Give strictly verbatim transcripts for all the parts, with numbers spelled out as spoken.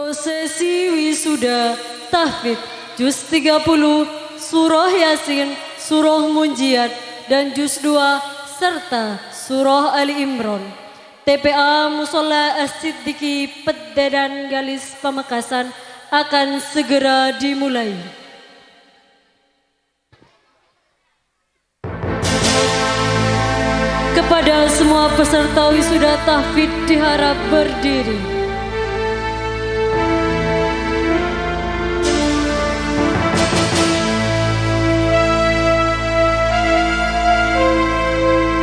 Prosesi wisuda tahfidz, juz tiga puluh, surah Yasin, surah Munjiat, dan juz dua, serta surah Ali Imran. T P A Musholla As-Siddiqi, Peddadan Galis, Pamekasan, akan segera dimulai. Kepada semua peserta wisuda tahfidz diharap berdiri.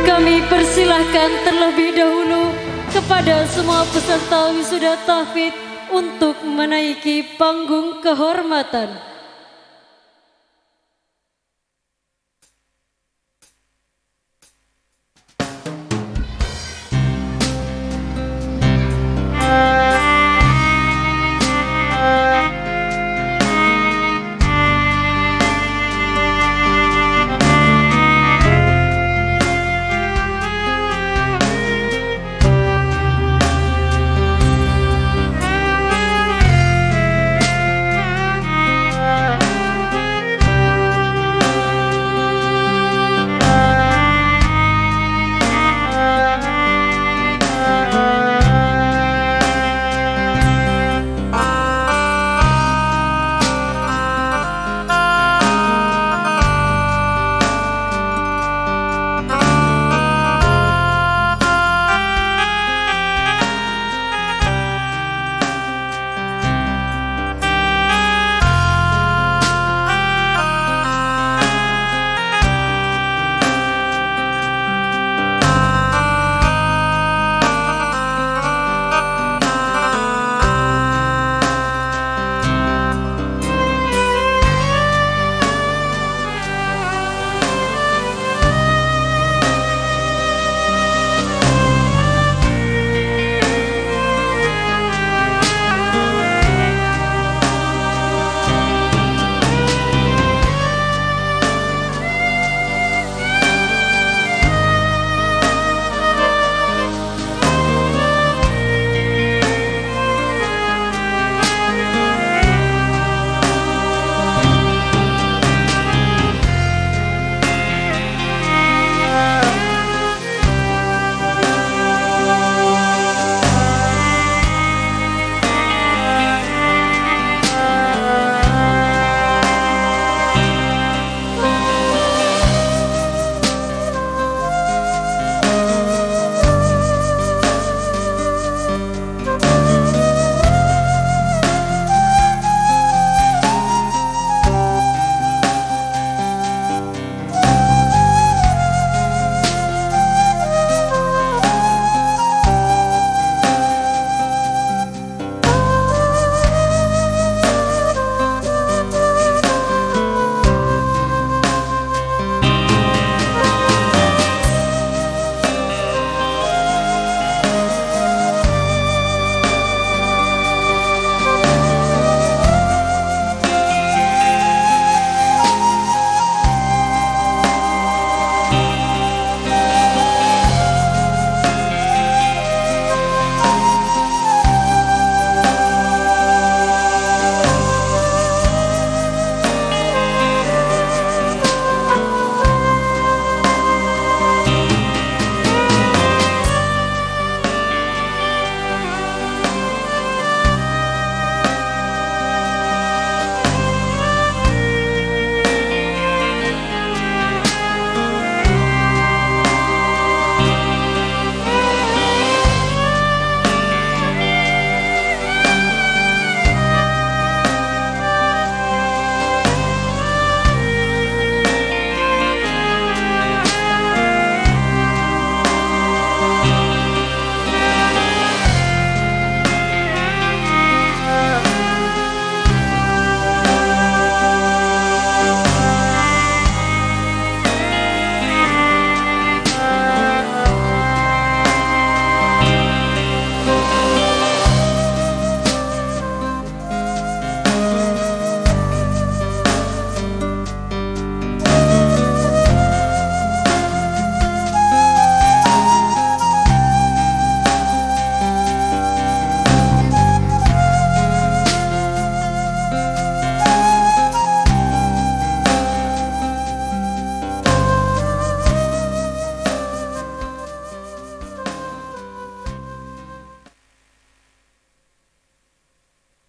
Kami persilahkan terlebih dahulu kepada semua peserta wisuda tahfidz untuk menaiki panggung kehormatan.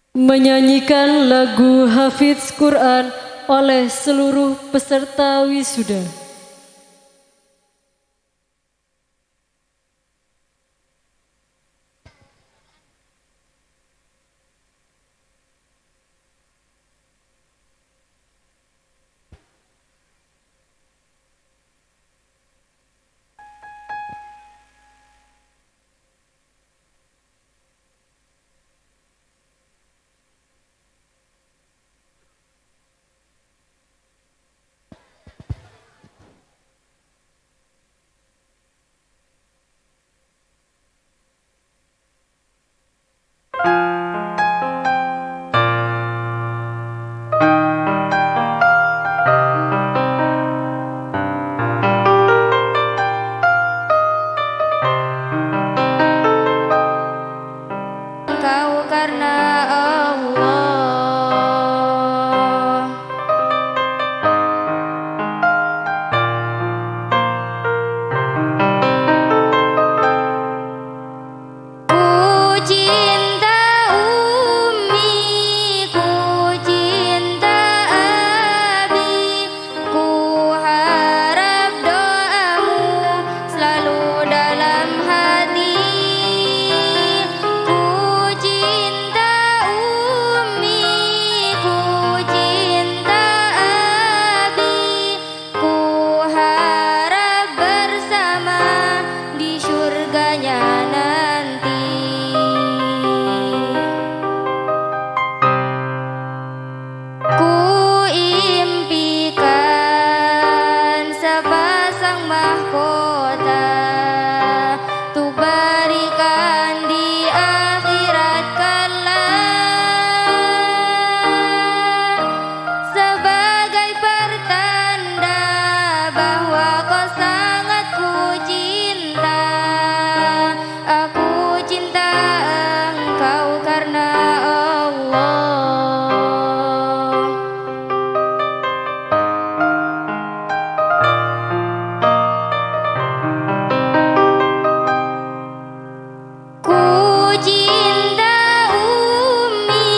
Menyanyikan lagu Hafiz Quran oleh seluruh peserta wisuda. Engkau karena Allah. Ku cinta ummi, ku cinta abi, ku harap doamu selalu dalam hati. Ku cinta ummi, ku cinta abi, ku harap bersama di surganya nanti. Ku impikan sepasang mahkota, tu berikan di akhirat kelak, sebagai pertanda bahwa kau sangat ku cinta. Aku cinta engkau karena Allah. Ku cinta ummi,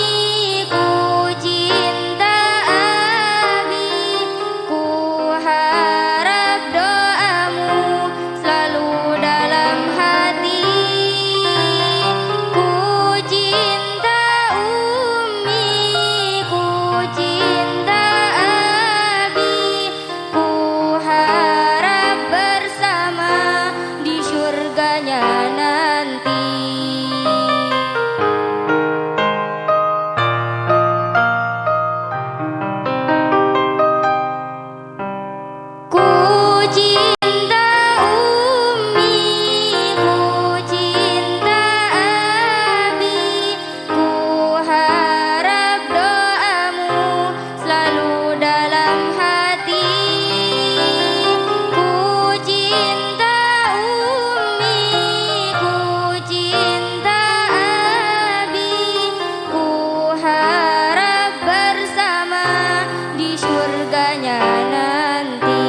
ku cinta abi, ku harap doamu selalu dalam hati. Ku cinta ummi, ku cinta abi, ku harap bersama di surganya nanti. Ku cinta ummi, ku cinta abi, ku harap doamu selalu dalam hati. Ku cinta ummi, ku cinta abi, ku harap bersama di surganya nanti.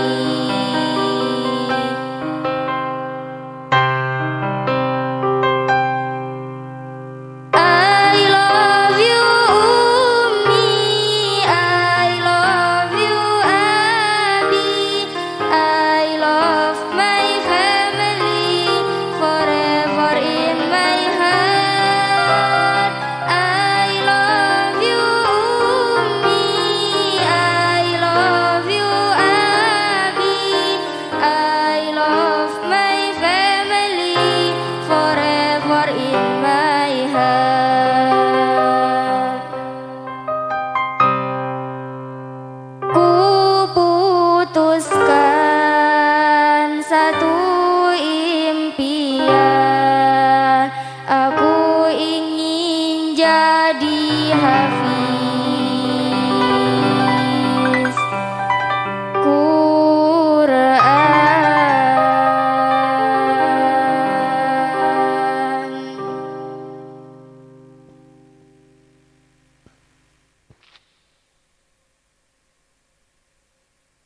I love you, Ummi. I love you, Abi. I love my family forever in my heart. I love you, Ummi. I love you, Abi. I love my family forever in my heart. Kuputuskan satu impian, aku ingin jadi hafiz Quran.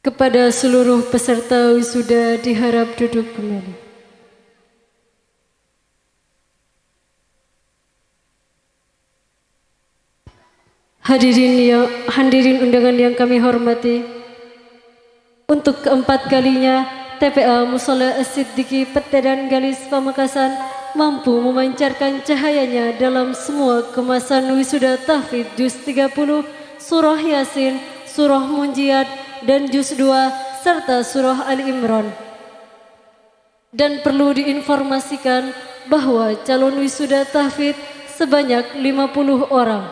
Kepada seluruh peserta wisuda diharap duduk kembali. Hadirin ya, hadirin undangan yang kami hormati, untuk keempat kalinya, T P A Mushola As-Siddiqi Pettedan Galis Pamekasan mampu memancarkan cahayanya dalam semua kemasan wisuda tahfidz juz tiga puluh, surah Yasin, surah Munjiat, dan juz dua, serta surah Ali Imran. Dan perlu diinformasikan bahwa calon wisuda tahfidz sebanyak lima puluh orang,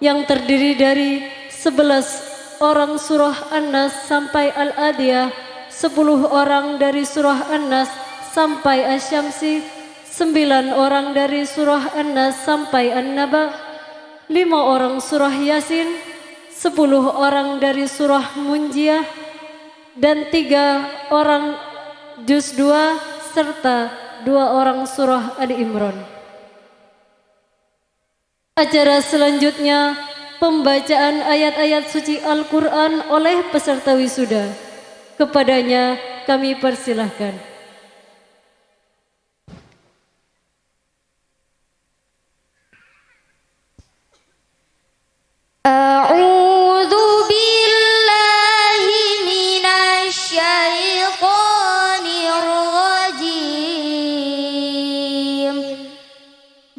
yang terdiri dari sebelas orang surah An-Nas sampai Al-Adiyah, sepuluh orang dari surah An-Nas sampai Asy-Syamsi, sembilan orang dari surah An-Nas sampai An-Naba, lima orang surah Yasin, sepuluh orang dari surah Munjiah, dan tiga orang juz dua serta dua orang surah Ali Imran. Acara selanjutnya, pembacaan ayat-ayat suci Al-Quran oleh peserta wisuda. Kepadanya kami persilahkan. أعوذ بالله من الشيطان الرجيم.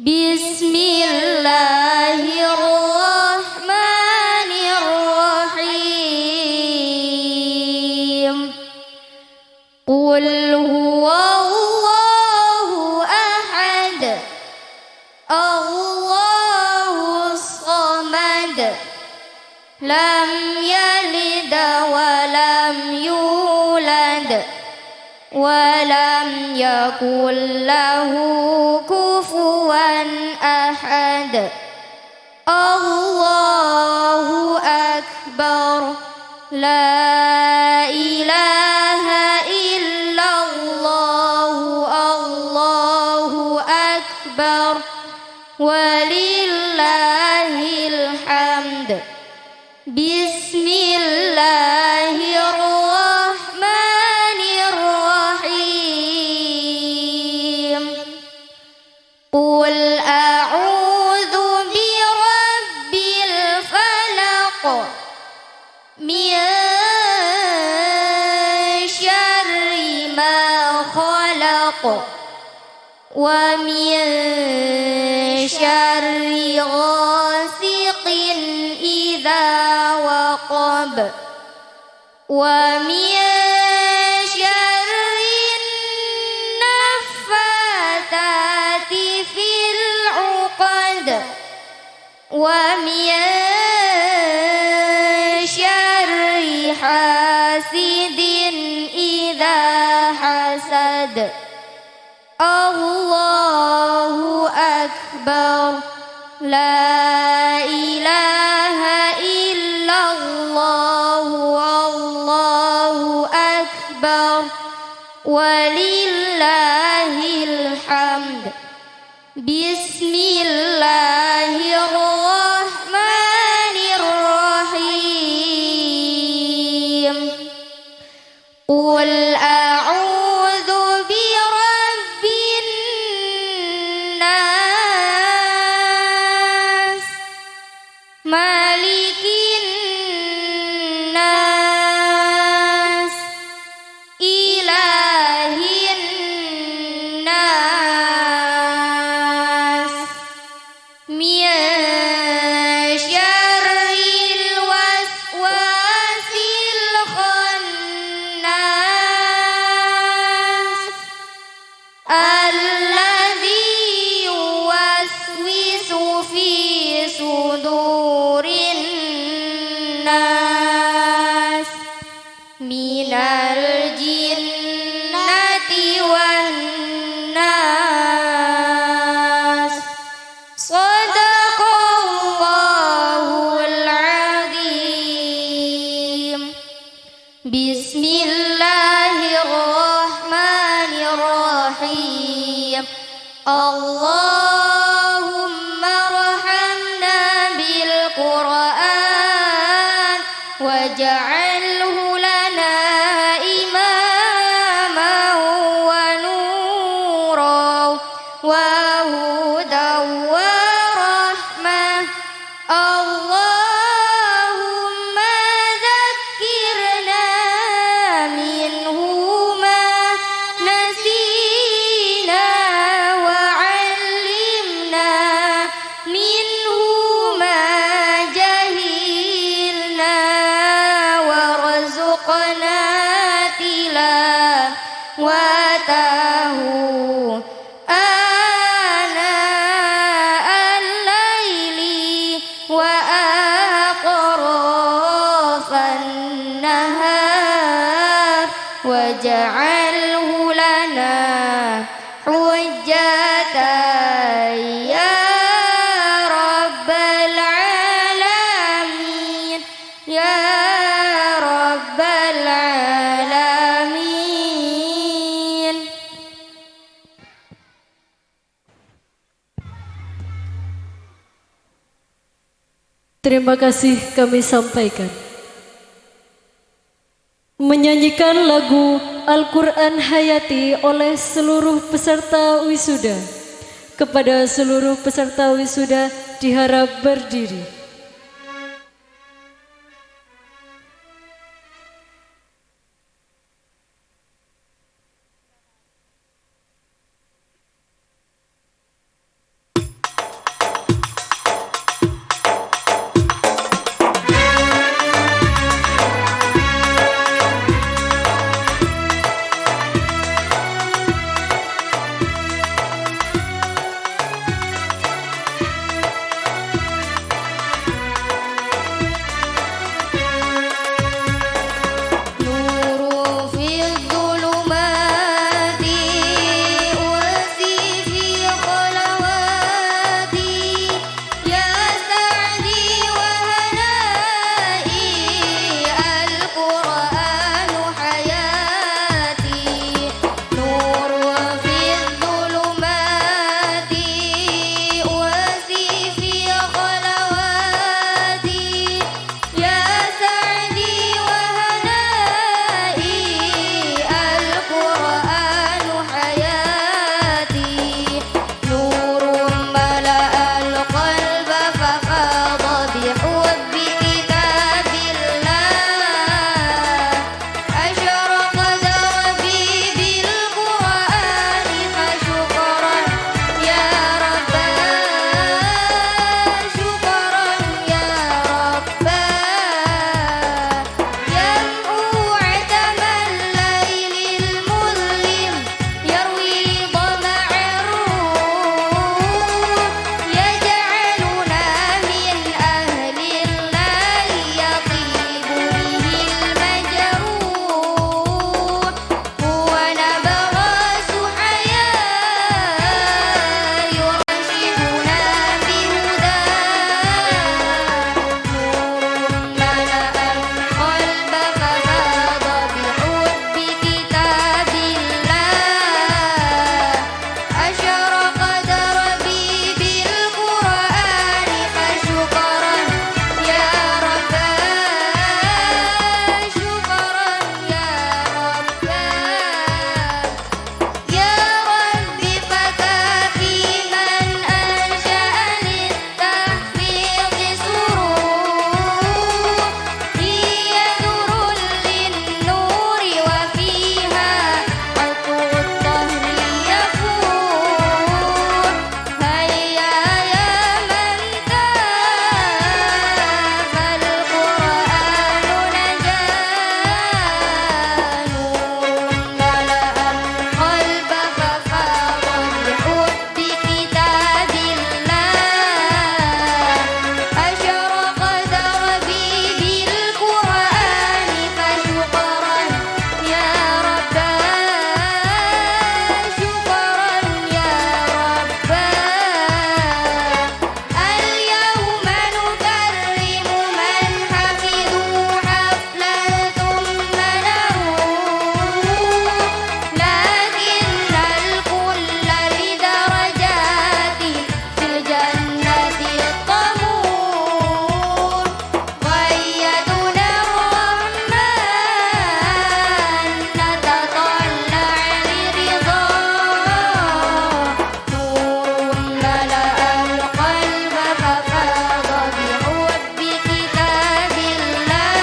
بسم الله الرحمن الرحيم. قل هو الله أحد، الله الصمد، لم يلد ولم يولد، ولم يكن له كفوا أحد. الله أكبر. لا إله إلا الله. الله أكبر. ولله الحمد. بسم الله الرحمن الرحيم. قل أعوذ برب الفلق. من شر ما خلق. ومن شر غاسق إذا وقب. ومن شر النفاثات في العقد. ومن شر حاسد إذا حسد. الله أكبر. لا إله إلا الله. الله أكبر. ولله الحمد. بسم الله الرحمن الرحيم. قل أعوذ برب الناس. ملك الناس. إله الناس. من شر الوسواس الخناس. الذي يوسوس في صدور الناس. من الجنة والناس. صدق الله العظيم. بسم الله الرحمن الرحيم. اللهم ارحمنا بالقرآن واجعله لنا إماما ونورا وهدى ورحمة. الله Terima kasih kami sampaikan. Menyanyikan lagu Al-Quran Hayati oleh seluruh peserta wisuda. Kepada seluruh peserta wisuda diharap berdiri. نور في الظلمات، أنسي في خلواتي، يا سعدي وهنائي، القرآن حياتي. نور في الظلمات، أنسي في خلواتي، يا سعدي وهنائي، القرآن حياتي. نور ملأ القلب ففاض بحب كتاب الله. أشرق دربي بالقرآن فشكرا يا ربا، شكرا يا ربا. يمحو عتم الليل المظلم، يروي ظمأ الروح، يجعلنا من أهل الله يطيب به المجروح. هو نبراس حياة يرشدنا بهداه. نور ملأ القلب ففاض بحب كتاب الله. أشرق دربي بالقرآن فشكرا يا ربا، شكرا يا ربا. يا رب فكافي من أنشأ للتحفيظ سرور. هي نور للنور وفيها عطر الطهر يفور. هيا يا من تاب القرآن نجا، نور ملأ القلب ففاض بحب كتاب الله. أشرق دربي بالقرآن فشكرا يا ربا، شكرا يا ربا. اليوم نكرم من حفظوا حفلا ثم نروح، لكن الكل لدرجات في الجنة الطموح. غايتنا الرحمن نتطلع لرضاه. نور ملأ القلب ففاض بحب كتاب الله.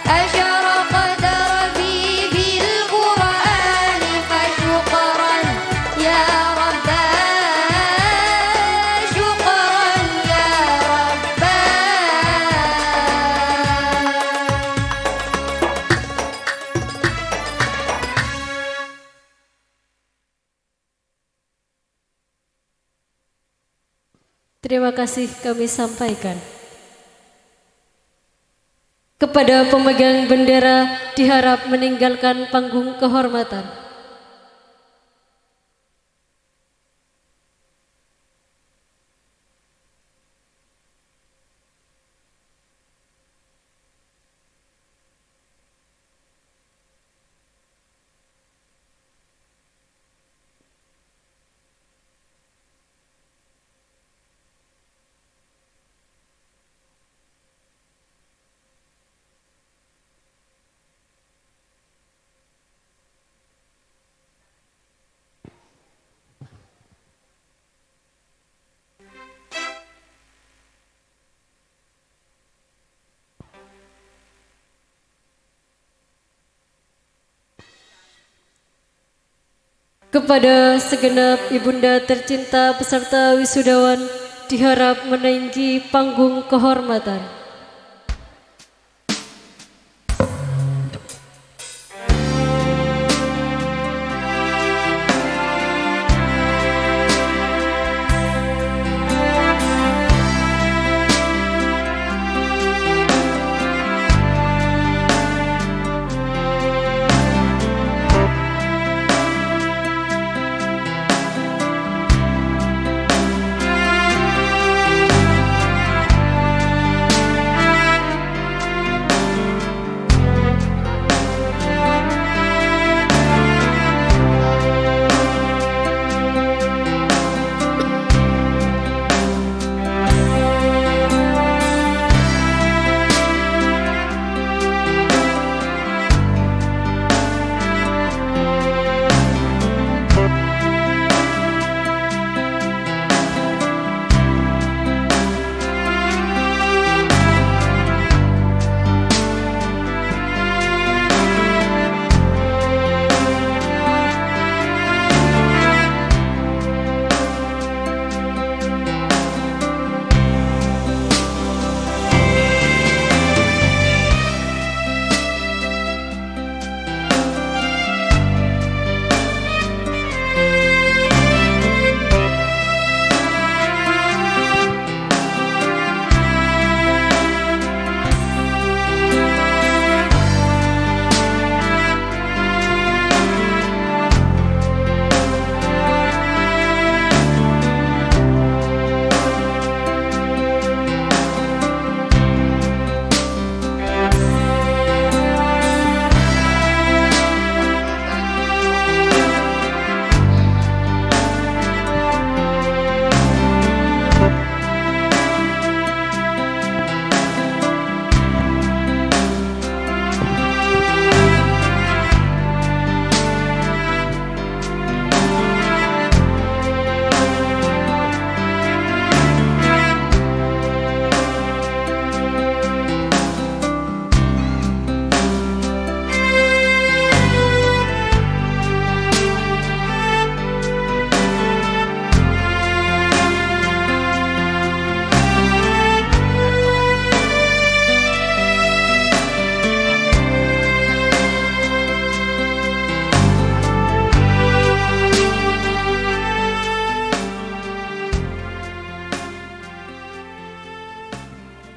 أشرق دربي بالقرآن فشكرا يا ربا، شكرا يا ربا. Terima kasih kami sampaikan. Kepada pemegang bendera diharap meninggalkan panggung kehormatan. Kepada segenap ibunda tercinta peserta wisudawan, diharap menaiki panggung kehormatan.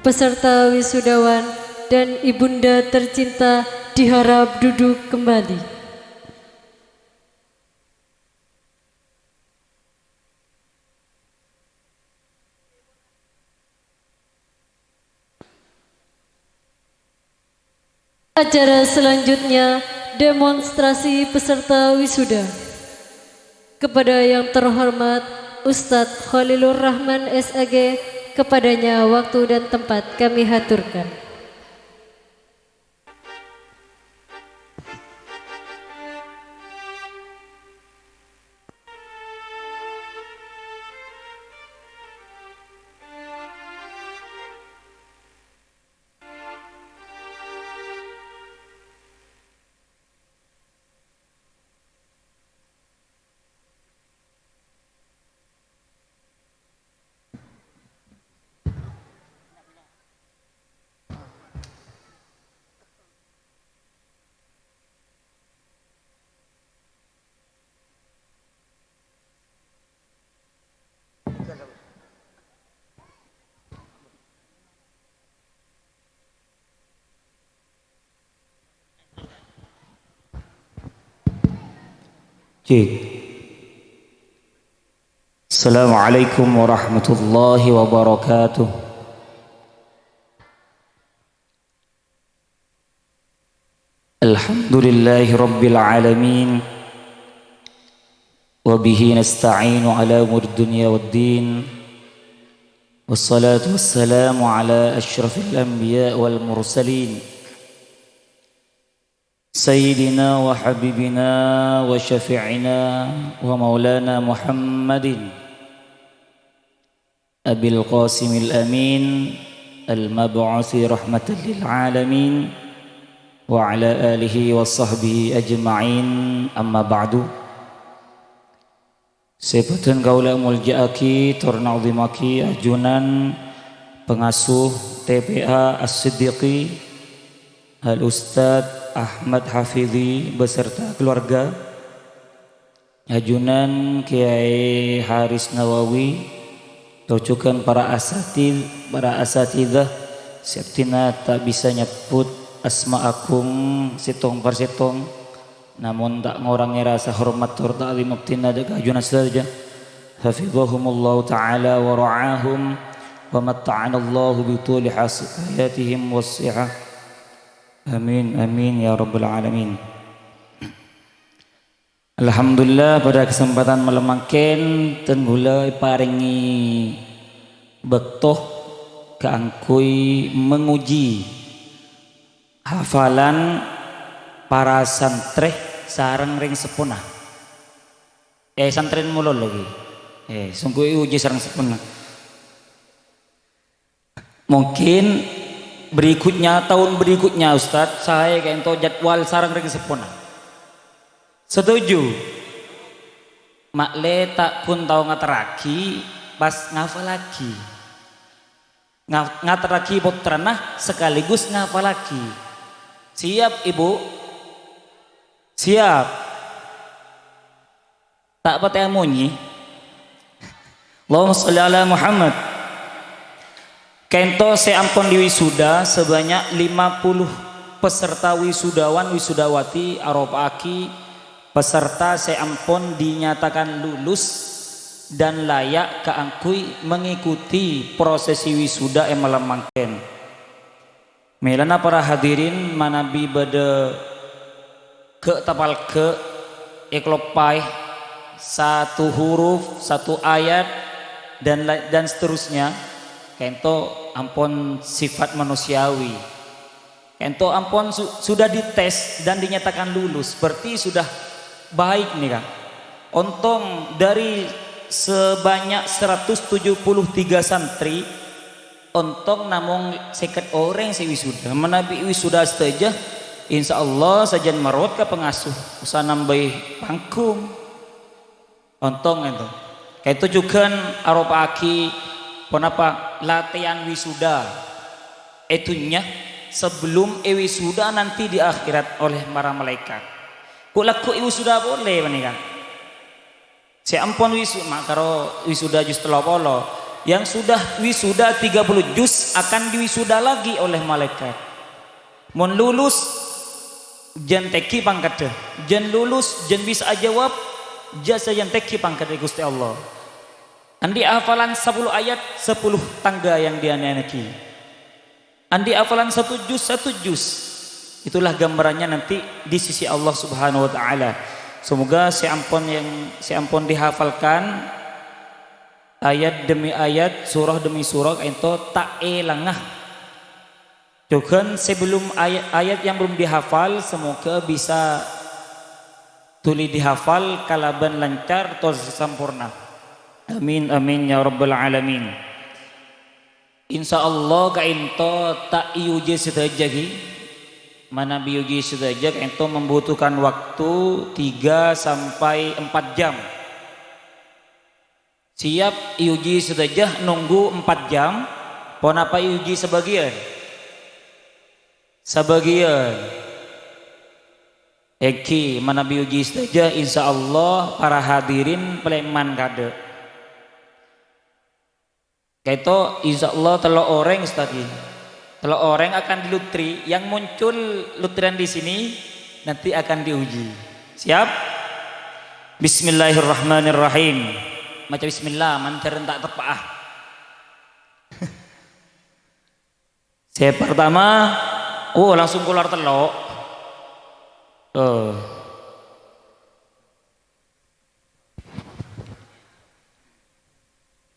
Peserta wisudawan dan ibunda tercinta diharap duduk kembali. Acara selanjutnya, demonstrasi peserta wisuda. Kepada yang terhormat Ustadz Khalilur Rahman, S Ag, kepadanya waktu dan tempat kami haturkan. Cek. Assalamualaikum warahmatullahi wabarakatuh. Alhamdulillahi rabbil alamin. Wa bihi nasta'inu ala umuri dunya waddin. Wassalatu wassalamu ala asyrafil anbiya wal mursalin. Sayyidina wa habibina wa syafi'ina wa maulana Muhammadin. Abil Qasimil Amin, al-mab'usi rahmatan lil alamin, wa ala alihi wa sahbihi ajma'in, amma ba'du. Sè bhâdhân kaulâ molja'aghi tor na'dhimaghi ajunan pangasuh T P A As-Siddiqi, Al-Ustadz Ahmad Hafidhi beserta keluarga, ajunan Kèyaè Haris Nawawi, tor jhughân para asatidz, para asatidzah sè abdhina ta' bisa nyebbhut asma aghung sèttong per sèttong. Namong ta' ngorangè rasa hormat tor ta'dhim abdhina dâ' ka ajunan sadhâjâ. Hafizahumullahu ta'ala wa ra'ahum wa matta'anallahu bi thuli has-, hayatihim was sihah. Amin, amin, ya rabbal alamin. Alhamdulillah, pada kesempatan malem mangkèn, dân kaulâ èparèngè bâkto kaangghuy manguji hafalan para santrè sareng rèng seppona. Eh, santrèna malolo ghi. Eh, songgu èuji sareng seppona. Mungkin berikutnya, tahun berikutnya, Ustadz, saè kaènto jadwal sareng rèng seppona. Setuju? Ma'lè ta' pon tao ngaterraghi, pas ngafallaghi. Nga-, ngaterraghi pottrana sekaligus ngafallaghi. Siap, Ibu? Siap? Ta' patè amonyè. Allahumma sholli ala Muhammad. Kaènto sè ampon diwisuda sebanyak lima puluh peserta wisudawan wisudawati aropa'aghi peserta sè ampon dinyatakan lulus dan layak kaangghuy mengikuti prosesi wisuda è malem mangkèn. Mèlana para hadirin manabi bâdâ ghâ' tapalghâ' èkaloppaè satu huruf, satu ayat, dan la-, dan seterusnya, kaènto ampon sifat manusiawi. Kaènto ampon su-, sudah dites dan dinyatakan lulus, berarti sudah baik nih, Kang. Ontong dari sebanyak seratus tujuh puluh tiga santri, ontong namong sèket orèng sè wisuda. Manabi wisuda sadhâjâ, insyaallah sajân marot ka pangasuh, usa nambâi panggung. Ontong ènto. Kaènto jhughân aropa'aghi ponapa latihan wisuda è dhunnya sebelum èwisuda nanti di akhirat oleh para malaikat. Kok lagghu' èwisuda polè panèka? Sè ampon wisu-, ma' karo wisuda juz tello polo. Yang sudah wisuda tiga puluh juz akan diwisuda lagi oleh malaikat. Mon lulus, jân tèngghi pangkaddhâ. Jân lulus, jân bisa ajâwâb, jâ-, sajân tèngghi pangkaddhâ Ghustè Allah. Andi' hafalan sapolo ayat, sapolo tangga yang dianèyaghi. Andi' hafalan satu juz, satu juz. Itulah gambarannya nanti di sisi Allah Subhanahu wa Ta'ala. Semoga sè ampon yang, sè ampon dihafalkan, ayat demi ayat, surah demi surah, ento ta' èlangngà. Jhughân sebelum ay-, ayat yang belum dihafal, semoga bisa dhuli dihafal kalabân lancar tor samporna. Amin, amin, ya rabbal alamin. Insyaallah, kaènto ta' èuji sadhâjâ, ghi. Manabi èuji sadhâjâ, kaènto membutuhkan waktu tiga sampai empat jam. Siap èuji sadhâjâ nunggu empat jam? Ponapa èuji sabâgiyân? Sabâgiyân. Èngghi, manabi èuji sadhâjâ, insyaallah para hadirin palèman kaadâ'. Kaènto, insyaallah tello' orèng, Ustaz, ghi. Tello' orèng akan dilotri. Yang muncul lotrian di sini nanti akan diuji. Siap? Bismillahirrahmanirrahim. Maca bismillah, manjhâr ta' teppa'a. Sè pertama, oh, langsung keluar tello'. Tuh.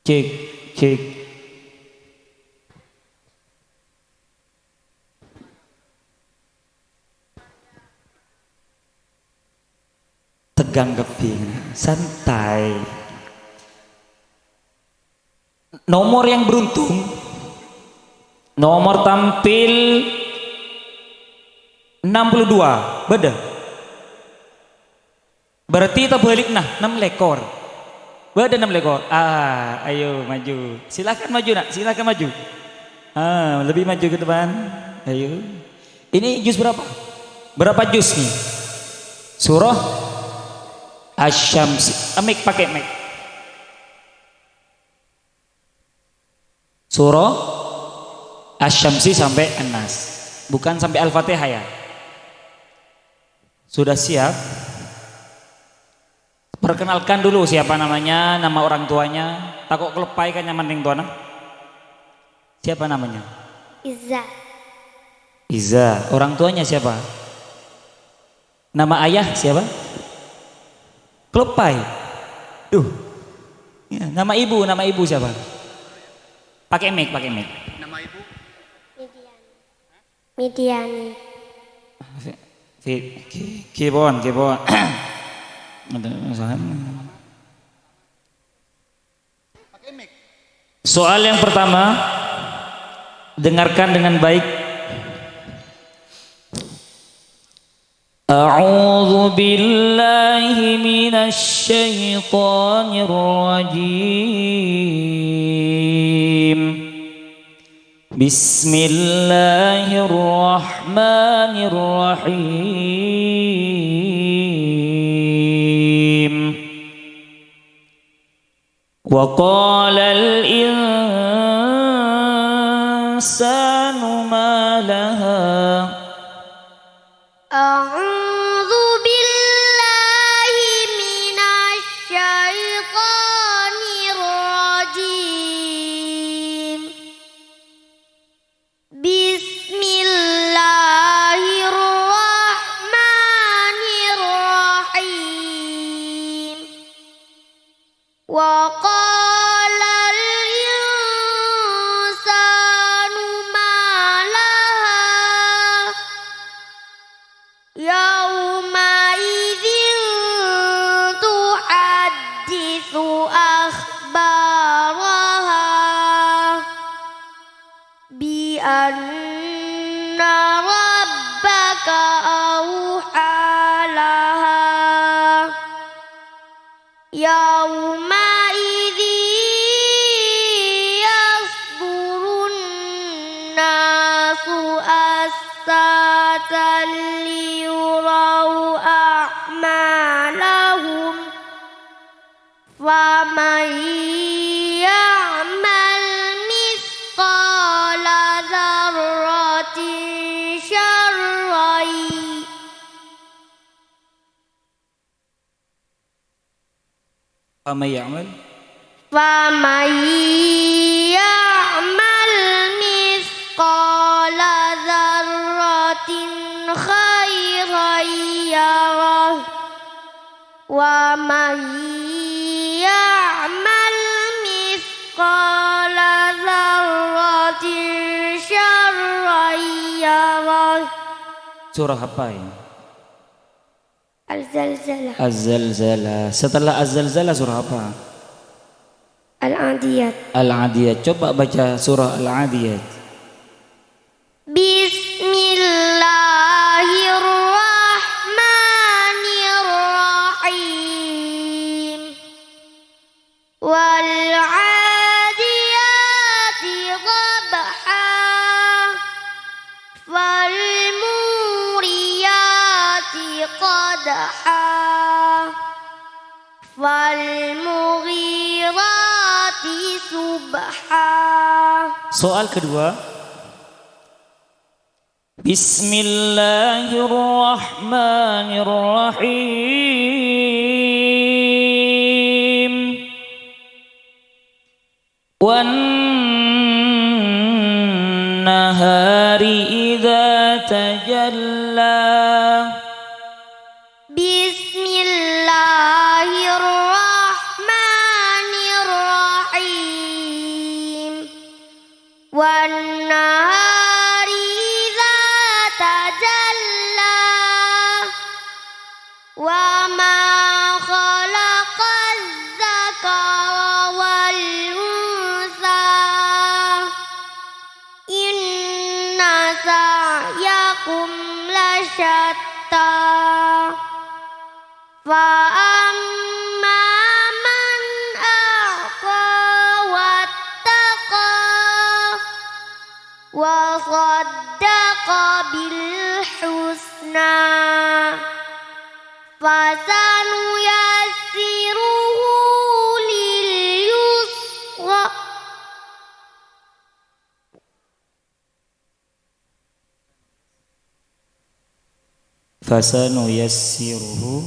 Cek, cek. Tegang kabbhi, santai. Nomor yang beruntung, nomor tampil enam puluh dua, bâdâ. Berarti tabâlikna, ennem lèkor. Bâdâ enam lèkor. Ah, ayo maju. Silakan maju, Nak. Silakan maju. Ah, lebih maju ke depan. Ayo. Ini juz berapa? Berapa juz nih? Surah Asy-Syams. Eh, mic, pakai mic. Surah Asy-Syamsi sampai An-Nas. Bukan sampai Al-Fatihah ya. Sudah siap? Perkenalkan dulu siapa namanya, nama orang tuanya. Tako' kaloppaè kan nyaman rèng towana. Siapa namanya? Iza. Iza. Orang tuanya siapa? Nama ayah siapa? Kaloppaè. Duh. Ya, nama ibu, nama ibu siapa? Pakai mic, pakai mic. Nama ibu? Midiani. Midiani. Fi, fi, ki, kibon, kibon. Ada masalah. Soal yang pertama, dengarkan dengan baik. أعوذ بالله من الشيطان الرجيم. بسم الله الرحمن الرحيم. وقال الإنسان ما لها. أعوذ بالله من الشيطان الرجيم. بسم الله الرحمن الرحيم. وقال الإنسان ما لها. يومئذ تحدث أخبارها. بأن ربك أوحى لها. يومئذ يصدر الناس أشتاتا ليروا أعمالهم. فمن يعمل مثقال ذرة شرا. فمن يعمل. فمن يعمل مثقال ذرة خيرا يره. ومن يعمل مثقال ذرة شرا يره. Surah apa ini? Al-Zalzalah. Az-Zalzalah. Setelah Az-Zalzalah surah apa? Al-Adiyat. Al-Adiyat. Coba baca surah Al-Adiyat. بسم الله الرحمن الرحيم. والعاديات ضبحا. فالموريات قدحا. فالمغيرات صبحا. Soal kedua. بسم الله الرحمن الرحيم. والنهار إذا تجلى. بسم الله الرحمن الرحيم. والنهار إذا تجلى. وما خلق الذكر والأنثى. إن سعيكم لشتى. فأما من وصدق بالحسنى فسنيسره لليسرى. Fasanuyassiruhu.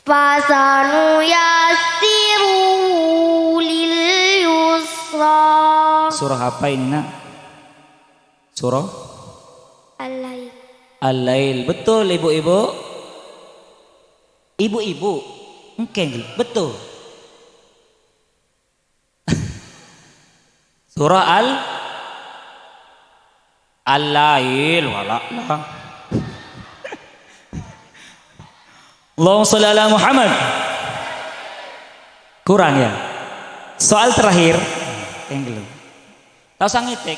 Fasanuyassiruhu lil yusra. Surah apa ini, Nak? Surah? Al-Lail. Al-Lail. Betul, Ibu-ibu? Ibu-ibu? Engkeng, betul. Surah Al-, Al-Lail, wala, la. Allahumma sholli ala Muhammad. Kurang, ya? Soal terakhir. Engkeng. Ta' osa ngetek.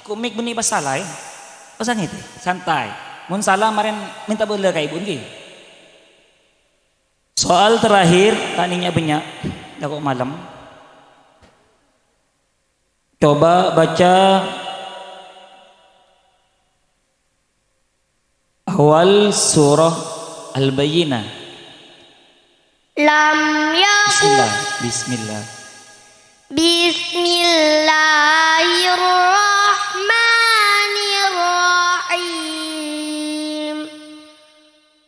Aku mik bânnè pas salah, ya. Ta' osa ngetek. Santai. Mon salah, marèn minta bâlâ ka ibu, ngghi. Soal terakhir, ta' nènya'a bânnya', tako' malem. Coba baca awal surah Al-Bayyinah. Lam yakun. Bismillah. Bismillah. Bismillahirrahmanirrahim.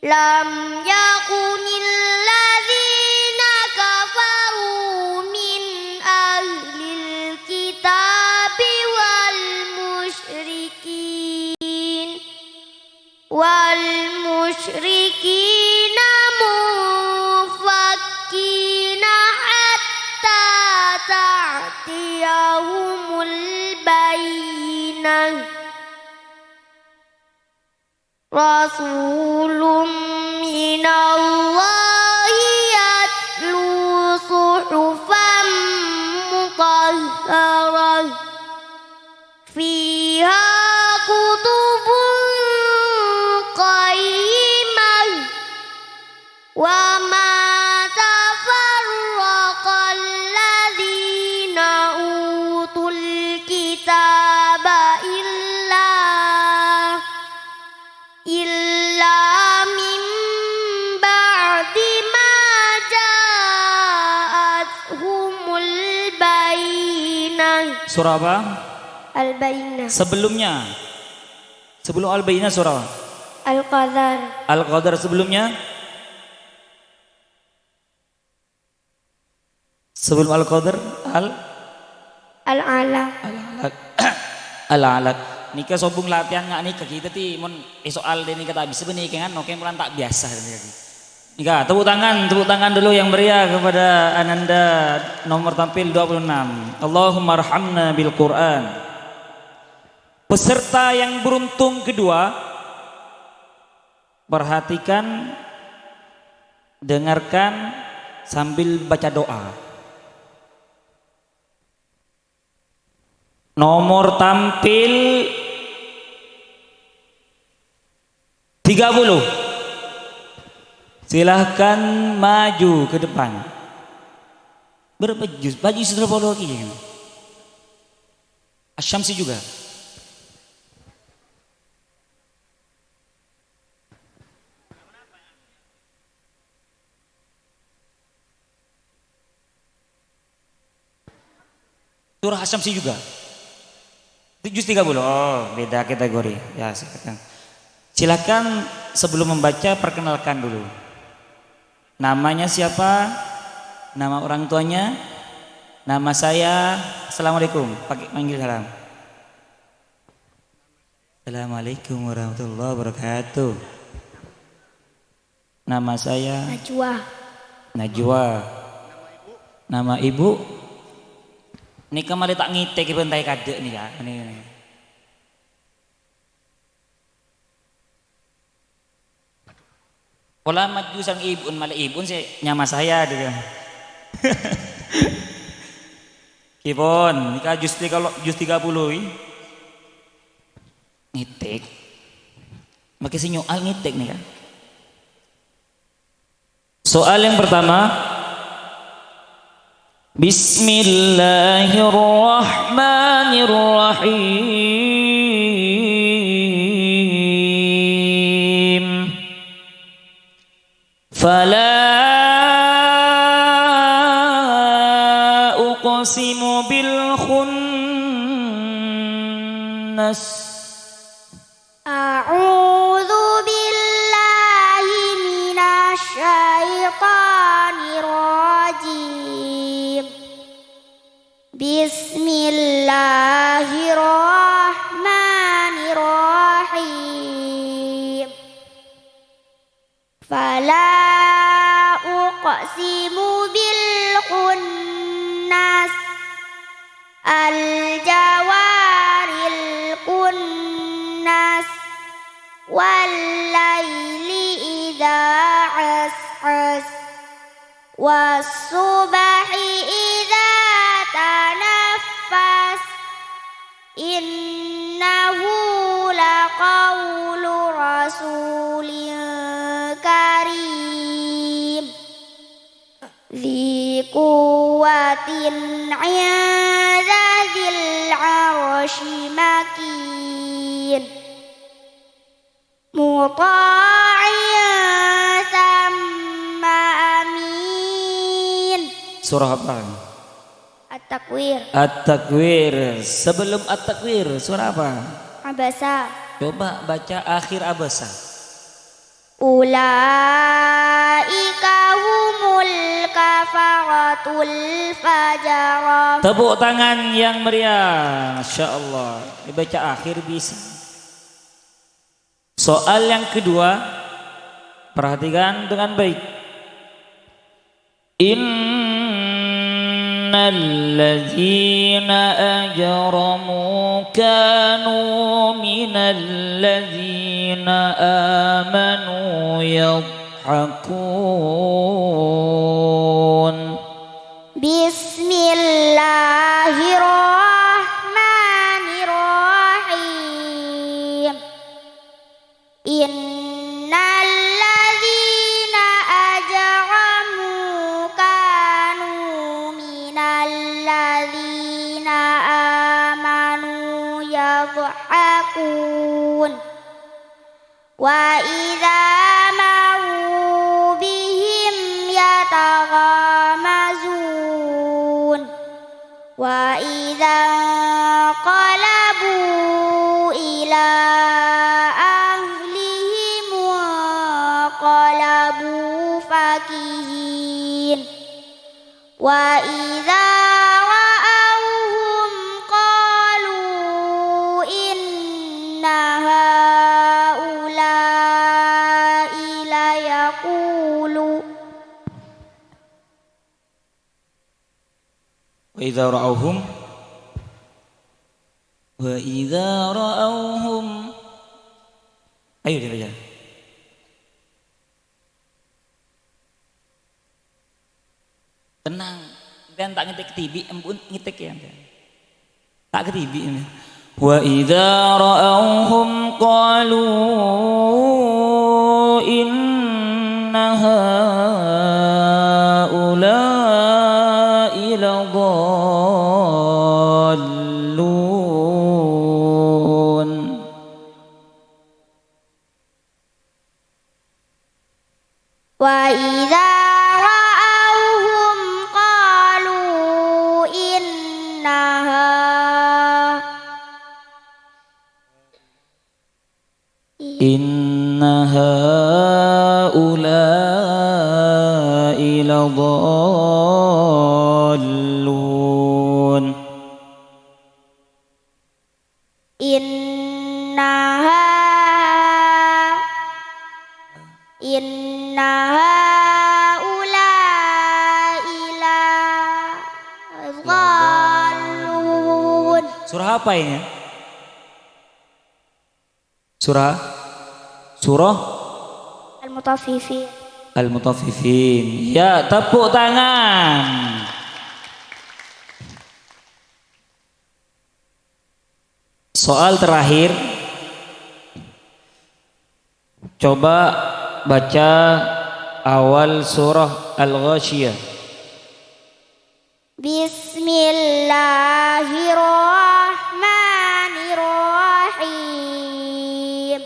لم يكن الذين كفروا من أهل الكتاب والمشركين والمشركين منفكين حتى تأتيهم البينة. رسول من الله يتلو صحفا مطهرة فيها كتب قيمة وما تفرق الذين أوتوا الكتاب إلا إلا من بعد ما جاءتهم البينة. Surah apa? Al-Bayyinah. Sebelumnya. Sebelum Al-Bayyinah surah apa? Al-Qadar. Al-Qadar sebelumnya? Sebelum Al-Qadar, Al-, Al-Alaq. Al-Alaq. Al-Alaq. Nèka sobung latihan nga' nèka, ghi. Dhâddhi, mon è soal dâ' nèka ta' bisa, bânnè kèngan, oke, molan ta' biasa, nèka, ghi. Nèka, tepuk tangan, tepuk tangan dulu yang meriah kepada Ananda nomor tampil dua puluh enam. Allahummarhamna bil Qur'an. Peserta yang beruntung kedua, perhatikan, dengarkan, sambil baca doa. Nomor tampil tiga puluh. Silahkan maju ke depan. Berapa juz? Baju sudah polo lagi. Asy-Syamsi juga. Surah Asy-Syamsi juga. Itu juz tiga puluh. Oh, beda kategori. Ya, silakan. Silakan sebelum membaca, perkenalkan dulu. Namanya siapa? Nama orang tuanya? Nama saya. Assalamualaikum. Pakai manggil salam. Assalamualaikum warahmatullahi wabarakatuh. Nama saya Najwa. Najwa. Nama ibu? Nèka malè ta' ngètèk, bân ta' èkadâ' nèka. Nèka, nèka. Pola maju sareng ibu'en, malè ibu'en sè nyama saya, gitu. Ghi pon, nèka juz tiga, juz tiga puluh, i. Ngètèk. Makè sè nyoal ngètèk nèka. Soal yang pertama, بسم الله الرحمن الرحيم. فلا أقسم بالخنس. أعوذ بالله من الشيطان الرجيم. بسم الله الرحمن الرحيم. فلا أقسم بالخنس. الجوار الكنس. والليل إذا عسعس. والصبح إذا تنفس. إنه لقول رسول كريم. ذي قوة عند ذي العرش مكين. مطاع ثم أمين. Surah apa? At-Takwir. At-Takwir. Sebelum At-Takwir, surah apa? Abasa. Coba baca akhir Abasa. أولئك هم الكفرة الفجرة. Tepuk tangan yang meriah. Masya Allah. Dibaca akhir bisa. Soal yang kedua, perhatikan dengan baik. إن الذين أجرموا كانوا من الذين آمنوا يضحكون. بسم الله الرحمن الرحيم. إن الذين أجرموا كانوا من الذين آمنوا يضحكون. وإذا مروا بهم يتغامزون. وإذا انقلبوا إلى أهلهم انقلبوا فكهين. وإذا رأوهم قالوا إن هؤلاء ليقولون. وإذا رأوهم، وإذا رأوهم. Ayo dibaca. Tenang, enten ta' ngetek ke T V, empun ngetek ya, enten. Ta' ke T V ini. وإذا رأوهم قالوا إن هؤلاء لضالون. وإذا رأوهم قالوا إن ها-، إن هؤلاء لضالون. إن ها-، إن هؤلاء لضالون. Surah apa ini? Surah? Surah? Al-Mutaffifin. Al-Mutaffifin. Ya, tepuk tangan. Soal terakhir, coba baca awal surah Al-Ghasyiyah. Bismillahirrahmanirrahim.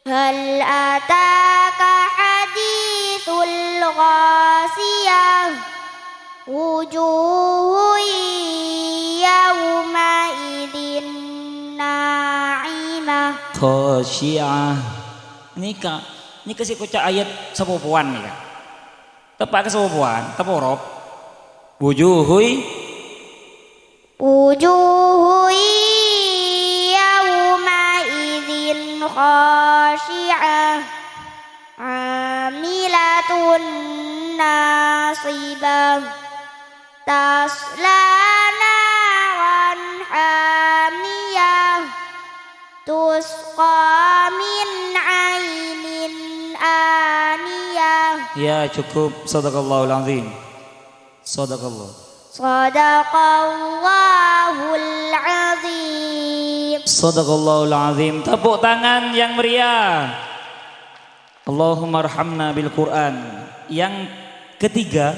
Hal ataka haditsul ghasiyah. Wujuhun yawma idzin na'imah. Khasyi'ah. Nèka, nèka sè koca' ayat sapopowan nèka. Teppa' ka sapopowan, teppa' orop. Wujuhui. Wujuhu yawma idzin khasyi'ah, 'amilatun nasibah, tasla naran hamiyah, tusqa min 'ainin aniyah. Ya, cukup. Sadaqallahul azim. Sadaqallah. Sadaqallahul azim. Sadaqallahul azim. Tepuk tangan yang meriah. Allahummarhamna bil Qur'an. Yang ketiga,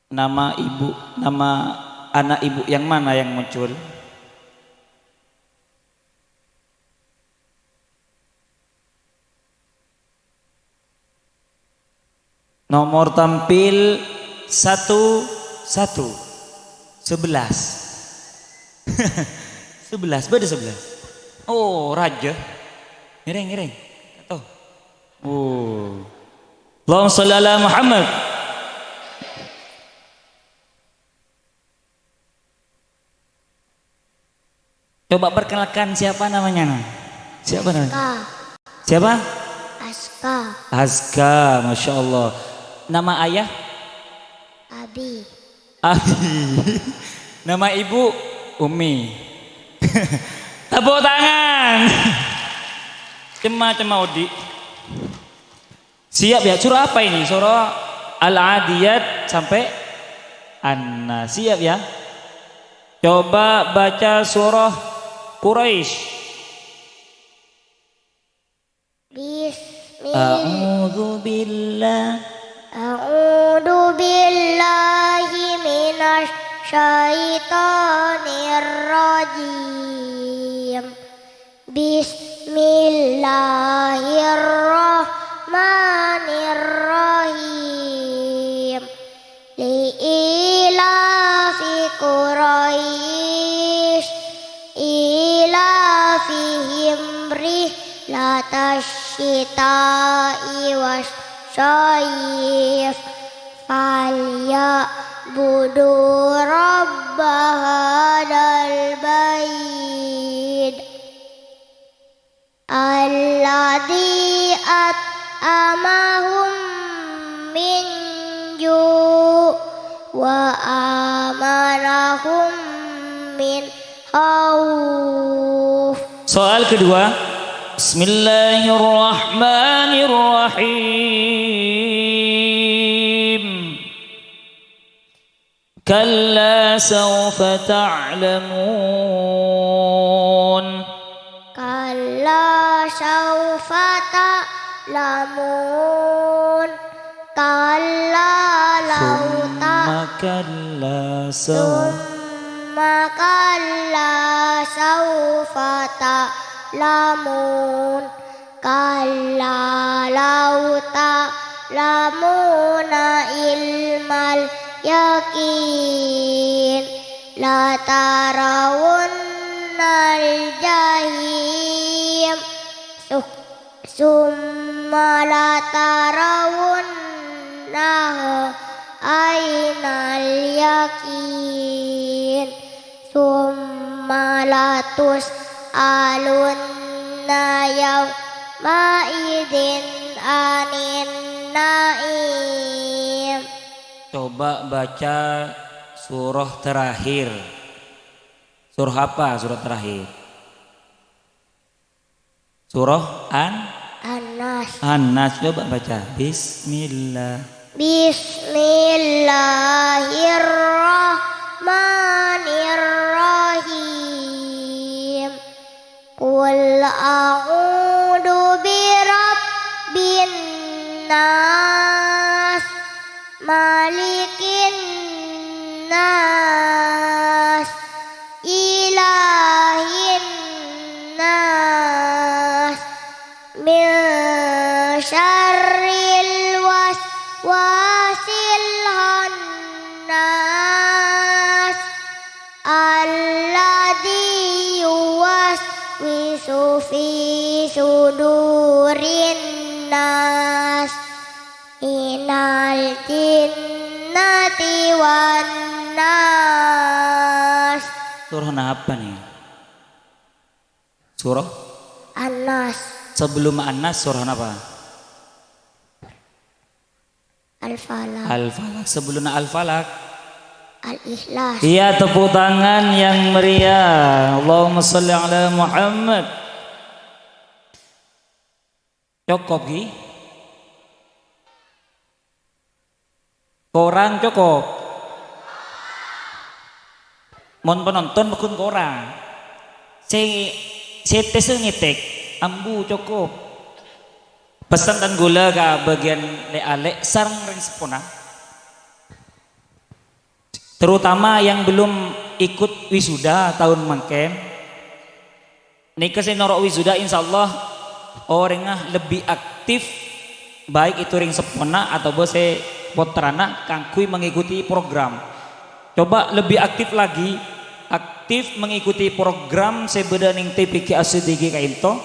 nama ibu, nama anak ibu yang mana yang muncul? Nomor tampil satu satu. Sebelas. Sebelas, bâdâ sebelas. Oh, rajâ. Ngèrèng, ngèrèng. Kato. Oh. Allahumma shalli ala Muhammad. Coba perkenalkan siapa namanya, Nak? Siapa namanya? Aska. Siapa? Aska. Aska, Masya Allah. Nama ayah? Abi. Abi. Nama ibu? Umi. Tepuk tangan. Cemma-cemma odi'. Siap ya? Surah apa ini? Surah Al-Adiyat sampai An-Nas. Siap ya? Coba baca surah Quraisy. Bismillah. A'udzu billah. A'udzu billahi minasy syaithanir rajim. Bismillahirrahmanirrahim. Li'ilafi Quraisy, ilafihim rihlatasyita'i wasyshita'i, falya'budu rabba hadzal bait. Alladzi at'amahum min ju' wa amanahum min khauf. Soal kedua, Bismillahirrahmanirrahim. Kalla sawfa ta'lamun. Kalla sawfa ta'lamun. Kalla law ta-, Summa kalla saw- Summa kalla sawfa ta'lamun. Kalla law ta'lamuna ilmal yaqin, latarawunnal jahim. Su-, summa latarawunnaha ainal yaqin. Tsumma latus'alunna yauma'idzin 'anin na'im. Coba baca surah terakhir. Surah apa surah terakhir? Surah An-, An-Nas. An-Nas. Coba baca. Bismillah. Bismillahirrahmanirrahim. Qul a'udzu birabbin nas. ملك الناس، إله الناس، من شر الوسواس الخناس، الذي يوسوس في صدور الناس، من الجنة والناس. Surah napa nih? Surah? An-Nas. Sebelum An-Nas, surah napa? Al-Falaq. Al-Falaq. Sebelum Al-Falaq? Al-Ikhlas. Iya, tepuk tangan yang meriah. Allahumma sholli ala Muhammad. Cokop, ghi? Korang cokop? Mon penonton paggun korang. Sè, sè tèsè ngètèk, ambu cokop. Pesan dan ghulâ ka bâgiyân lè'-alè' sareng rèng seppona. Terutama yang belum ikut wisuda taon mangkèn. Nèka sè noro' wisuda, insyaallah orèngnga lebbi aktif, baik itu rèng seppona atabâ sè pottrana, kaangghuy mengikuti program. Coba lebbi aktif lagi, aktif mengikuti program sè bâdâ nèng T P G As-Siddiqi ka'ènto,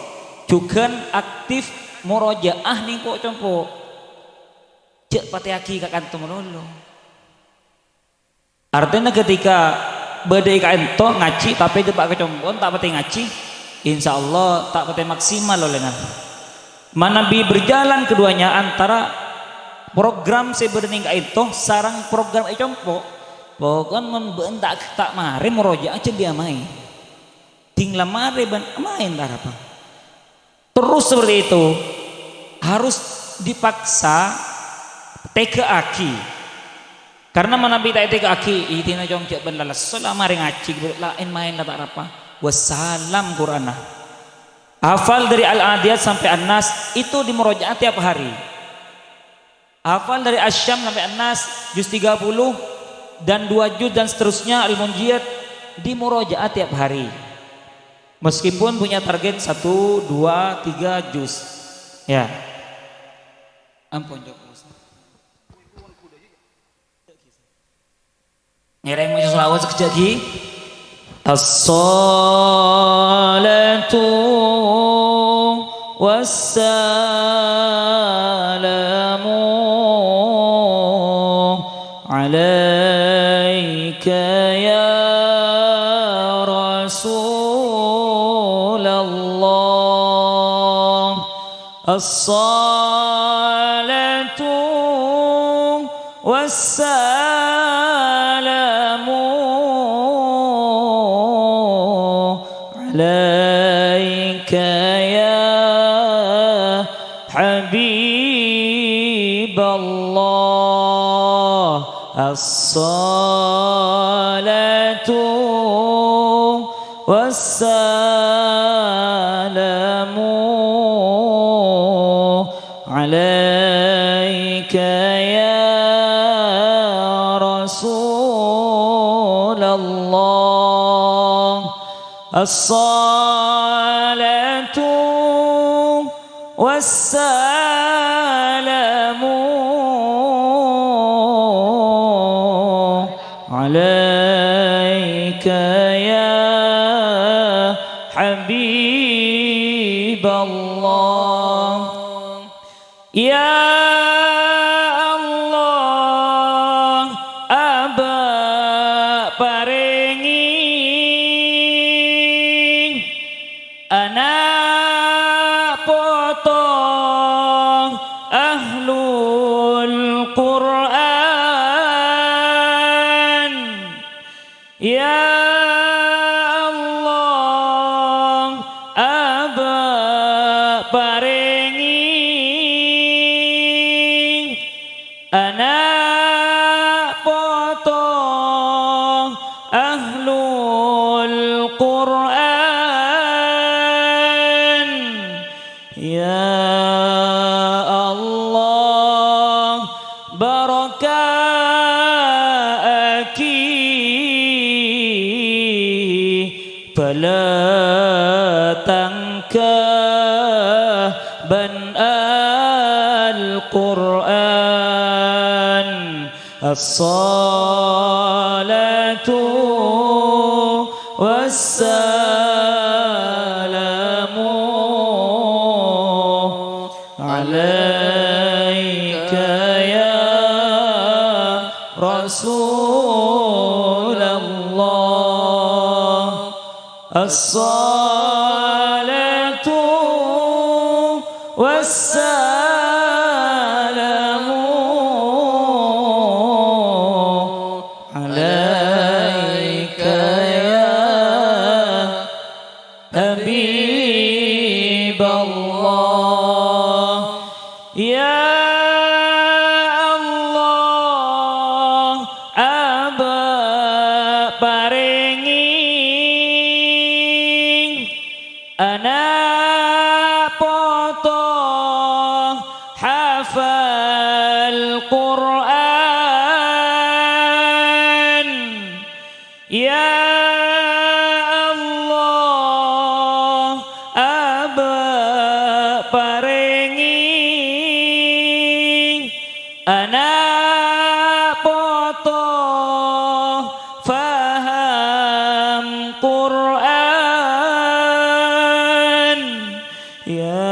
jhughân aktif morojaah nèng po'-compo'. Jhâ' patèyaghi ka kanto malolo. Artèna, ketika bâdâ è ka'ènto ngajhi, tapè dâpa' ka compo'na ta' patè ngajhi, insyaallah ta' patè maksimal ollèna. Manabi berjalan keduanya antara program sè bâdâ nèng ka'ènto sareng program è compo', pokokna mon bâ'na ta', ta' marè morojaah, jhâ' bi' amaè. Ding la marè bân amaè ta' arapa. Terus seperti itu, harus dipaksa tèghâ'âghi. Karena manabi ta' ètèghâ'âghi, idina cong jhâ' bân la lesso la marè ngajhi, la èn-maèn la ta' arapa. Wassalam Qur'anna. Hafal dari Al-Adiyat sampai An-Nas, itu dimurajaah tiap hari. Hafal dari Asy-Syams sampai An-Nas, juz tiga puluh, dan dua juz dan seterusnya, Al-Munjiyat, dimurajaah tiap hari. Meskipun punya target satu, dua, tiga juz. Ya. Ampon, Jok. Ngèrèng maca shalawat sakejjhâ', ghi. Assalatu wassalamu alaika ya Rasulullah. Assalatu wassalamu alaika ya Habiballah. Assalatu wassalamu alaika ya Rasulullah. Assalatu wassalamu alaika ya Habiballah. Ya Allah, abâ' parèngè ana' poto ahlul Qur'an. Ya Allah, abâ' parèngè ana' poto ahlul Qur'an. Ya Allah, Bârâka'aghi bâlâ tangghâ bân Al-Qur'an. Assalatu wassalamu alaika ya Rasulallah. Assalatu wassalamu alaika ya Habiballah. Ya Allah, abâ' parèngè ana' poto hafal Qur'an. Ya Allah, abâ' parèngè ana' poto faham Qur'an. Ya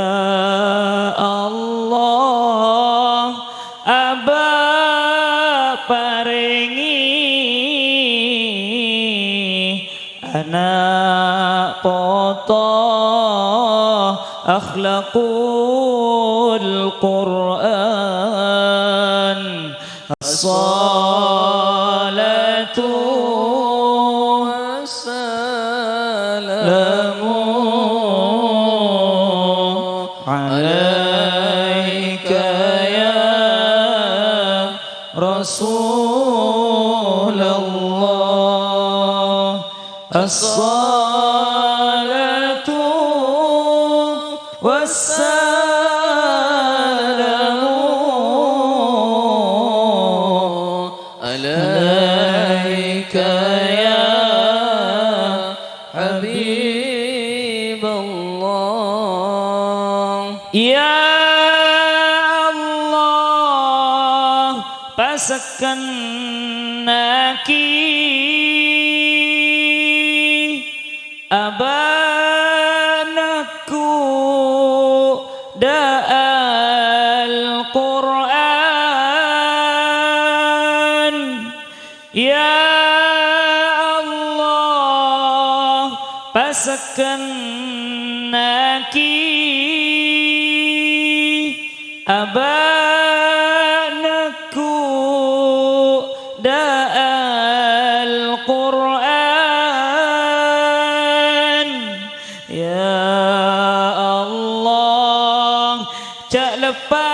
Allah, abâ' parèngè ana' poto akhlaqul Qur'an. Assalatu wassalamu alaika ya Rasulallah. Assalatu wassalamu alaika ya Habiballah. Ya Allah, pasekkennaghi abâ' neggu' dâ' Al-Qur'an. Ya Allah, pasekkennaghi abâ' neggu' dâ' Al-Qur'an. Ya Allah, jhâ' leppasaghi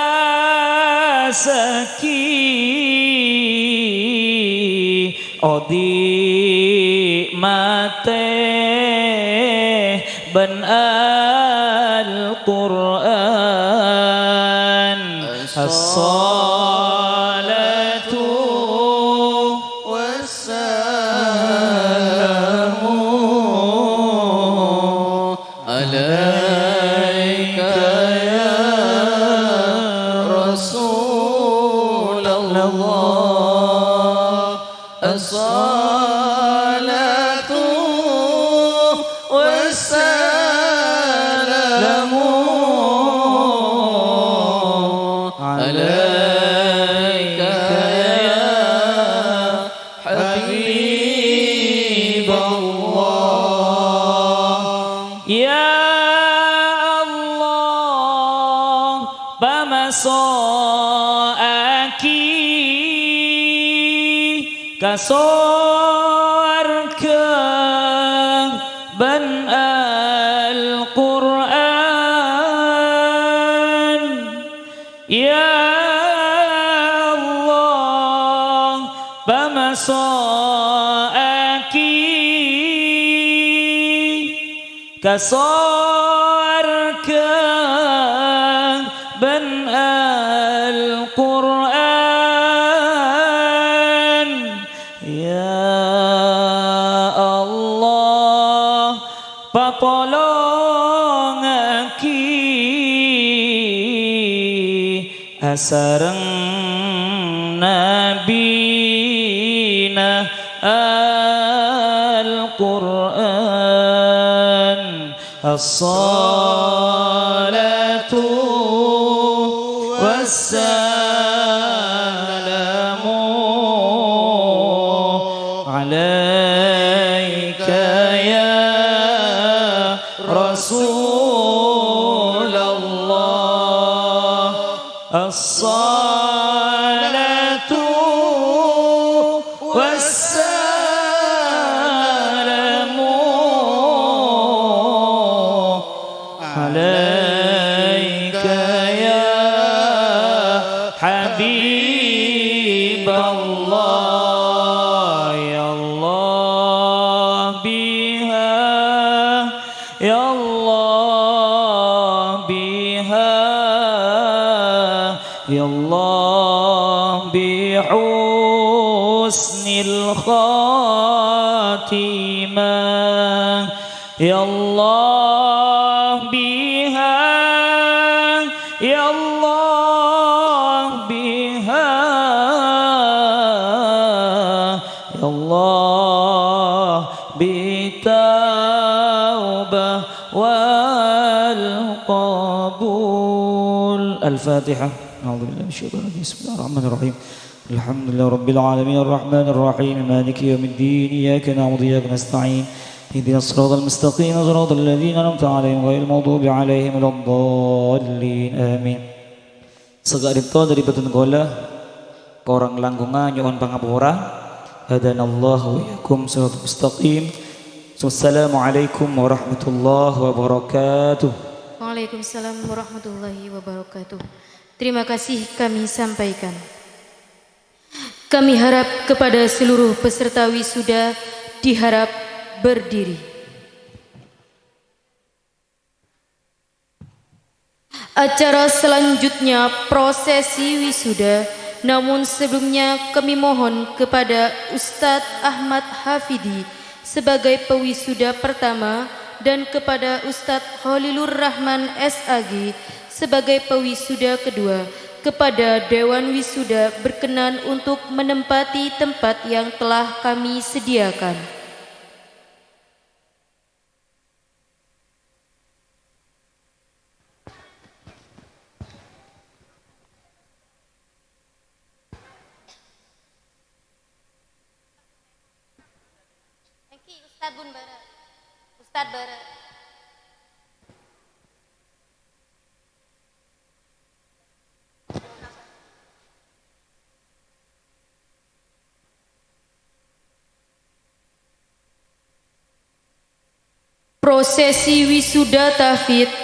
odi' matè bân Al-Qur'an. Assalatu wassalamu alaika ya Rasulallah. Assalatu wassalamu alaika ya Habiballah. Ya Allah, pamaso'aghi ka sowarga bân Al-Qur'an. Ya Allah, pamaso'aghi ka sowarga bân Al-Qur'an. sareng Nabina Al-Qur'an. Assalatu wassalamu alaika ya Rasulullah. Assalatu wassalamu alaika ya Habiballah. Ya Allah, biha, ya Allah, biha, ya Allah, bihusnil khatimah. Ya Allah, biha, ya Allah, biha, ya Allah, bitaubah wal qabul. Al-Fatihah. A'udzubillahi minasyaitonir rajim. Bismillahirrahmanirrahim. Alhamdulillahirabbil alamin, arrahmanirrahim, maliki yaumiddin, iyyaka na'budu wa iyyaka nasta'in. Ihdinas siratal mustaqim, siratal ladzina an'amta 'alaihim, ghairil maghdubi 'alaihim waladdallin. Amin. Saka'dinto dhâri bhâdhân kaulâ, korang langkongnga nyo'on pangapora. Hadanallahu wa iyyakum siratal mustaqim. Wassalamualaikum warahmatullahi wabarakatuh. Waalaikumsalam warahmatullahi wabarakatuh. Terima kasih kami sampaikan. Kami harap kepada seluruh peserta wisuda diharap berdiri. Acara selanjutnya prosesi wisuda, namun sebelumnya kami mohon kepada Ustadz Ahmad Hafidi sebagai pewisuda pertama dan kepada Ustadz Khalilur Rahman, S A G, sebagai pewisuda kedua, kepada Dewan Wisuda berkenan untuk menempati tempat yang telah kami sediakan. Èngghi, Ustad bun bârâ'. Ustad bârâ'. Prosesi wisuda tahfidz.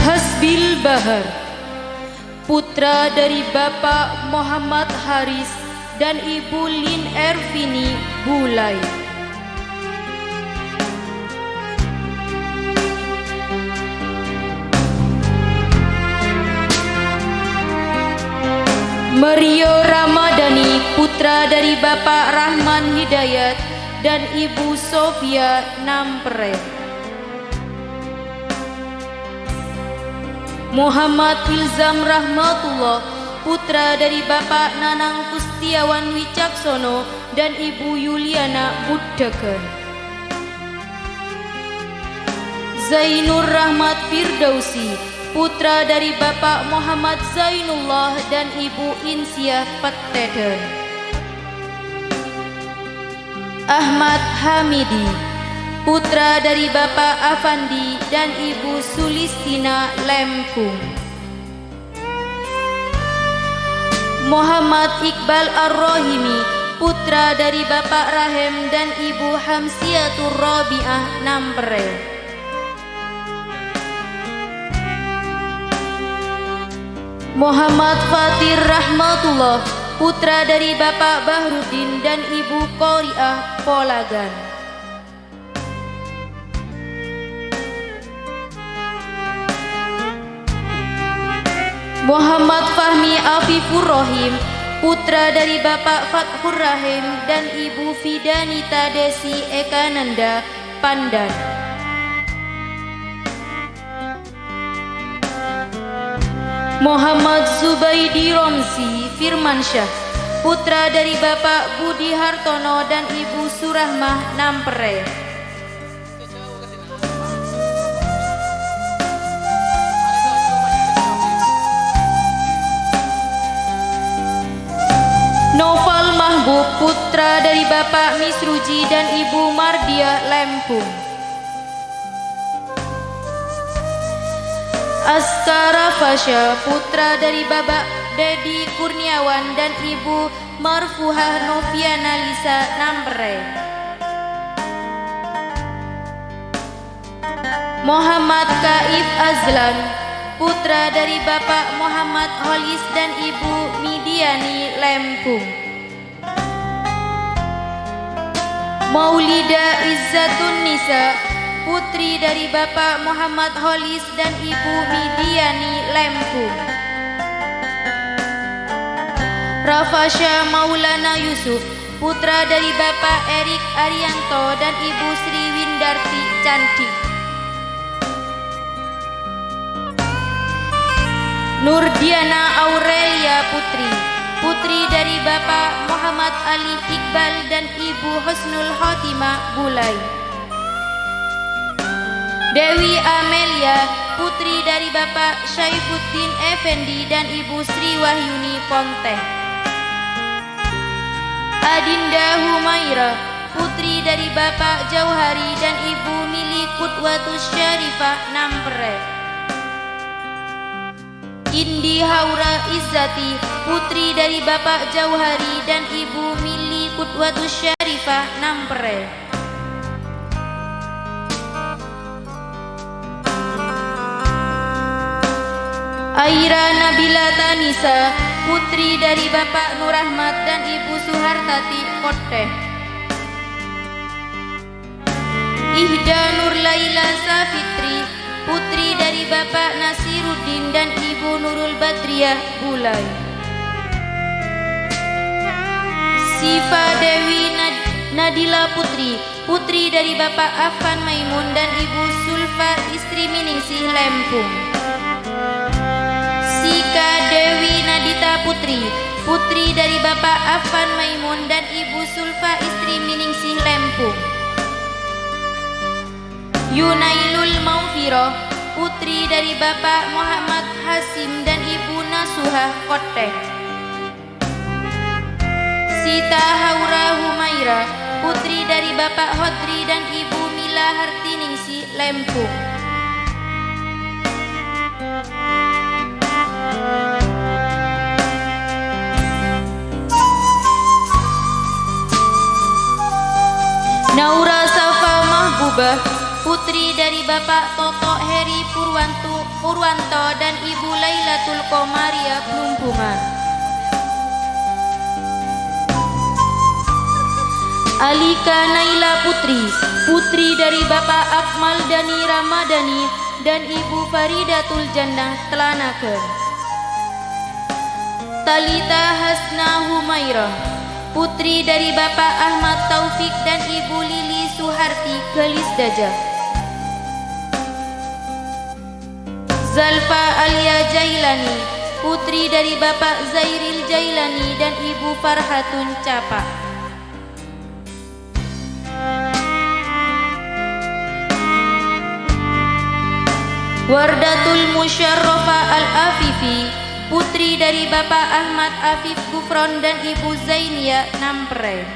Hasbil Bahar, putra dari Bapak Muhammad Haris dan Ibu Lin Ervini Bulai. Mario Ramadhani, putra dari Bapak Rahman Hidayat dan Ibu Sofia Nampere. Muhammad Ilzam Rahmatullah, putra dari Bapak Nanang Kustiawan Wicaksono dan Ibu Yuliana Buddagan. Zainur Rahmat Firdausi, putra dari Bapak Muhammad Zainullah dan Ibu Insiah Pettedhan. Ahmad Hamidi, putra dari Bapak Afandi dan Ibu Sulistina Lempung. Muhammad Iqbal Ar-Rahimi, putra dari Bapak Rahem dan Ibu Hamsiatur Rabi'ah Nampere. Muhammad Fatir Rahmatullah, putra dari Bapak Bahruddin dan Ibu Qoriah Polagan. Muhammad Fahmi Afifur Rahim, putra dari Bapak Fathur Rahim dan Ibu Fidanita Desi Ekananda, Pandan. Muhammad Zubaidi Romzi Firmansyah, putra dari Bapak Budi Hartono dan Ibu Surahmah Namperre. Noval Mahbub, putra dari Bapak Misruji dan Ibu Mardia Lempung. Askara Fasya, putra dari Bapak Dedi Kurniawan dan Ibu Marfuhah Noviana Lisa Namperre. Muhammad Kaif Azlan, putra dari Bapak Muhammad Holis dan Ibu Midiani Lempung. Maulida Izzatun Nisa, putri dari Bapak Muhammad Holis dan Ibu Midiani Lempung. Rafasya Maulana Yusuf, putra dari Bapak Erik Arianto dan Ibu Sri Windarti Candi. Nurdiana Aurelia Putri, putri dari Bapak Muhammad Ali Iqbal dan Ibu Husnul Khotimah Bulai. Dewi Amelia, putri dari Bapak Syaifuddin Effendi dan Ibu Sri Wahyuni Ponteng. Adinda Humaira, putri dari Bapak Jauhari dan Ibu Mili Qudwatus Syarifah Namperre. Indi Haura Izzati, putri dari Bapak Jauhari dan Ibu Mili Qudwatus Syarifah Namperre. Aira Nabila Tanisa, putri dari Bapak Nur Ahmad dan Ibu Suhartati Kotte. Ihda Nur Laila Safitri, putri dari Bapak Nasiruddin dan Ibu Nurul Badriyah Bulai. Sifa Dewi Nad-, Nadila Putri, putri dari Bapak Afan Maimun dan Ibu Sulfa istri Miningsih Lempung. Sika Dewi Nadita Putri, putri dari Bapak Afan Maimun dan Ibu Sulfa istri Miningsih Lempung. Yunailul Maufiro, putri dari Bapak Muhammad Hasim dan Ibu Nasuha Kotte. Sita Haura Humaira, putri dari Bapak Hodri dan Ibu Mila Hartiningsih Lempung. Naura Safa Mahbubah, putri dari Bapak Toto Heri Purwantu-, Purwanto dan Ibu Lailatul Komariah Plumbungan. Alika Naila Putri, putri dari Bapak Akmal Dani Ramadhani dan Ibu Faridatul Jannah Telanagan. Talita Hasna Humairah, putri dari Bapak Ahmad Taufik dan Ibu Lili Suharti Galis Daja. Zalfa Alia Jailani, putri dari Bapak Zairil Jailani dan Ibu Farhatun Capa. Wardatul Musyarrafah Al-Afifi, putri dari Bapak Ahmad Afif Gufron dan Ibu Zainia Nampré.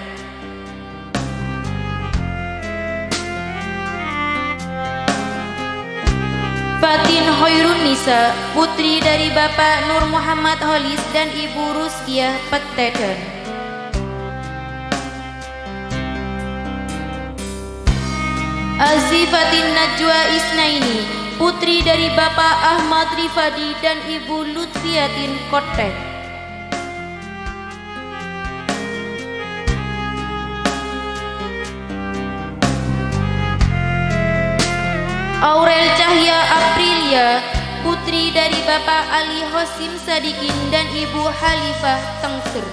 Fatin Hoirunnisa, putri dari Bapak Nur Muhammad Holis dan Ibu Ruskiah Pettedan. Azifatin Najwa Isnaini, putri dari Bapak Ahmad Rifadi dan Ibu Lutfiatin Kottek. Aurel Cahya Aprilia, putri dari Bapak Ali Hosim Sadikin dan Ibu Halifah Tengsur.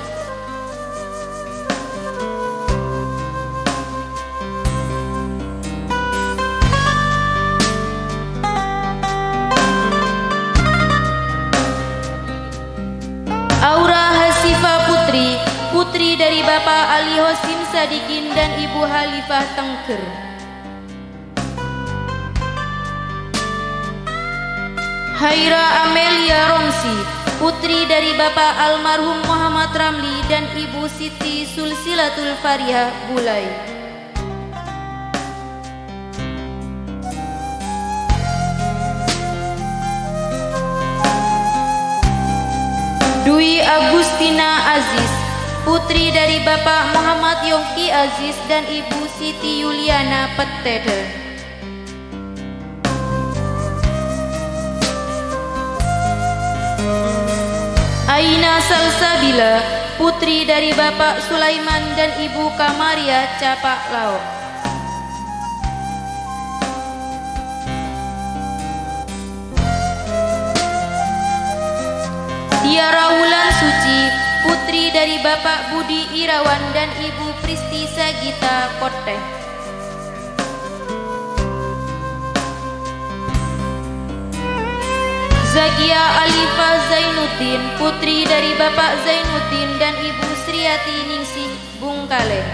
Aura Hasifa Putri, putri dari Bapak Ali Hosim Sadikin dan Ibu Halifah Tengger. Haira Amelia Romsi, putri dari Bapak almarhum Muhammad Ramli dan Ibu Siti Sulsilatul Fariha Bulai. Dwi Agustina Aziz, putri dari Bapak Muhammad Yongki Aziz dan Ibu Siti Yuliana Petteden. Aina Salsabila, putri dari Bapak Sulaiman dan Ibu Kamaria Capak Laok. Tiara Wulan Suci, putri dari Bapak Budi Irawan dan Ibu Pristi Sagita Kotte. Zakia Alifah Zainuddin, putri dari Bapak Zainuddin dan Ibu Sriyati Ningsih Bungkale.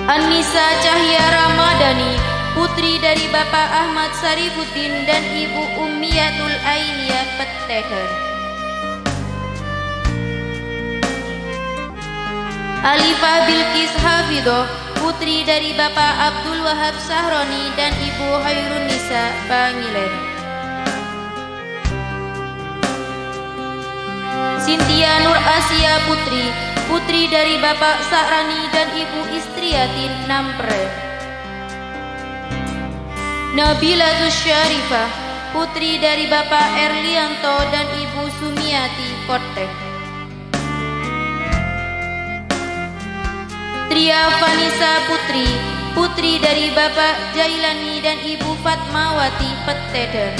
Annisa Cahya Ramadhani, putri dari Bapak Ahmad Sarifuddin dan Ibu Ummiyatul Ainiyah Petteden. Alifah Bilqis Hafidhoh, putri dari Bapak Abdul Wahab Sahroni dan Ibu Khairunisa Pangilen. Sintia Nur Asia Putri, putri dari Bapak Sa'rani dan Ibu Istriyatin Nampre. Nabilatus Syarifah, putri dari Bapak Erlianto dan Ibu Sumiati Kotte. Tria Vanessa Putri, putri dari Bapak Jailani dan Ibu Fatmawati Petteden.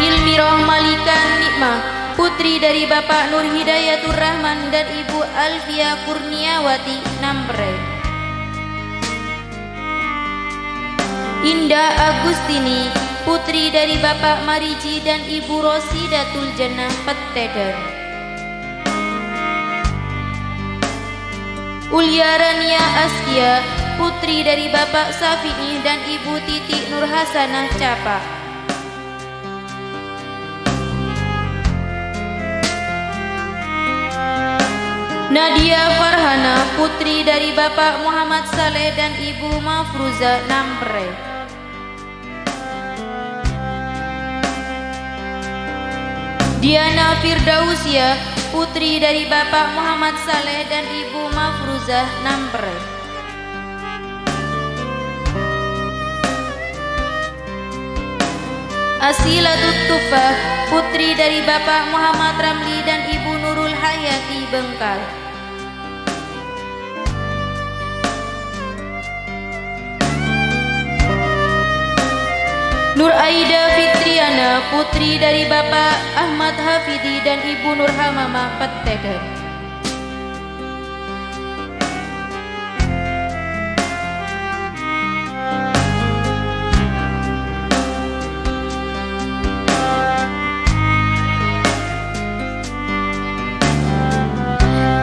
Ilmiroh Malika Nikmah, putri dari Bapak Nur Hidayatur Rahman dan Ibu Alfia Kurniawati Namre. Indah Agustini, putri dari Bapak Mariji dan Ibu Rosidatul Jannah Petteden. Ulia Rania Askia, putri dari Bapak Safi'i dan Ibu Titi Nurhasanah Capa. Nadia Farhana, putri dari Bapak Muhammad Saleh dan Ibu Mafruza Nampre. Diana Firdausia, putri dari Bapak Muhammad Saleh dan Ibu Mafruzah Nampre. Asila Tutupa, putri dari Bapak Muhammad Ramli dan Ibu Nurul Hayati Bengkal. Nur Aida Fitriana, putri dari Bapak Ahmad Hafidi dan Ibu Nur Hamama Petteden.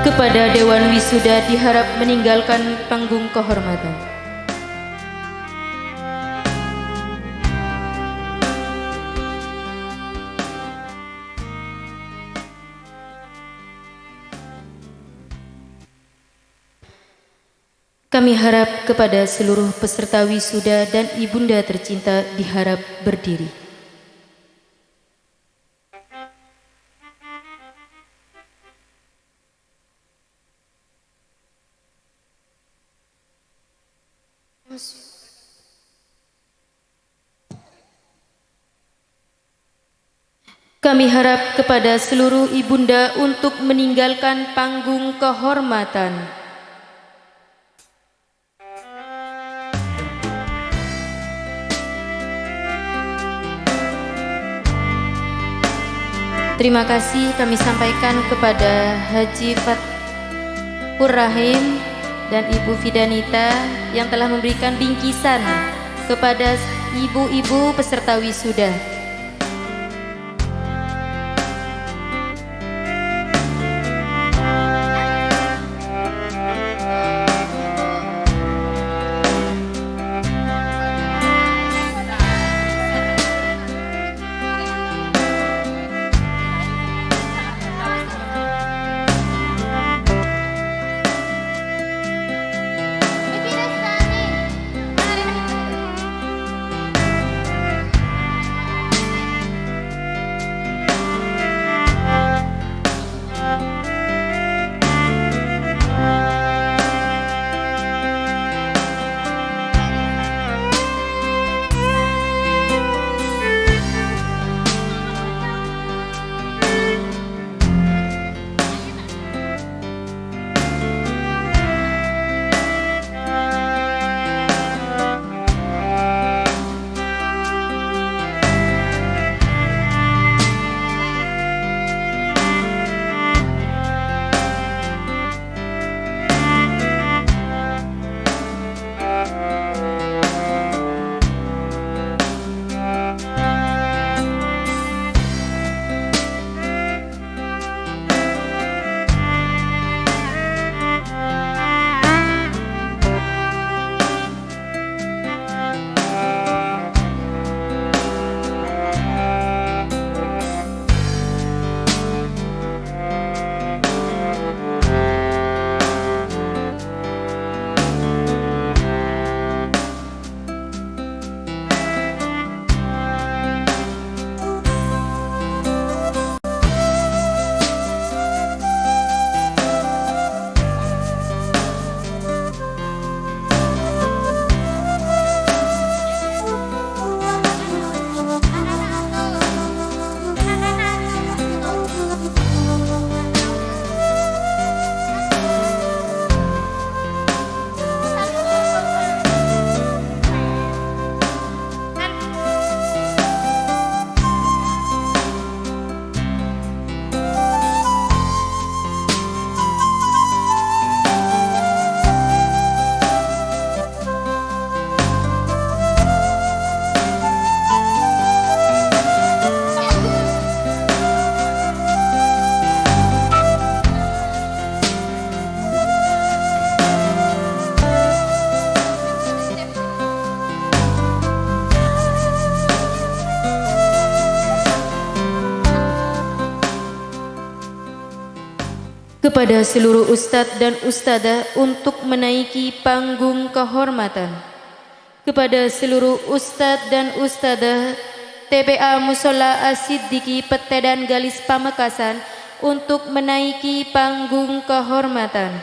Kepada Dewan Wisuda diharap meninggalkan panggung kehormatan. Kami harap kepada seluruh peserta wisuda dan ibunda tercinta diharap berdiri. Kami harap kepada seluruh ibunda untuk meninggalkan panggung kehormatan. Terima kasih kami sampaikan kepada Haji Fathur Rahim, dan Ibu Fidanita yang telah memberikan bingkisan kepada ibu-ibu peserta wisuda. Kepada seluruh ustadz dan ustadzah untuk menaiki panggung kehormatan. Kepada seluruh ustadz dan ustadzah T P A Musholla As-Siddiqi Pettedan Galis Pamekasan untuk menaiki panggung kehormatan.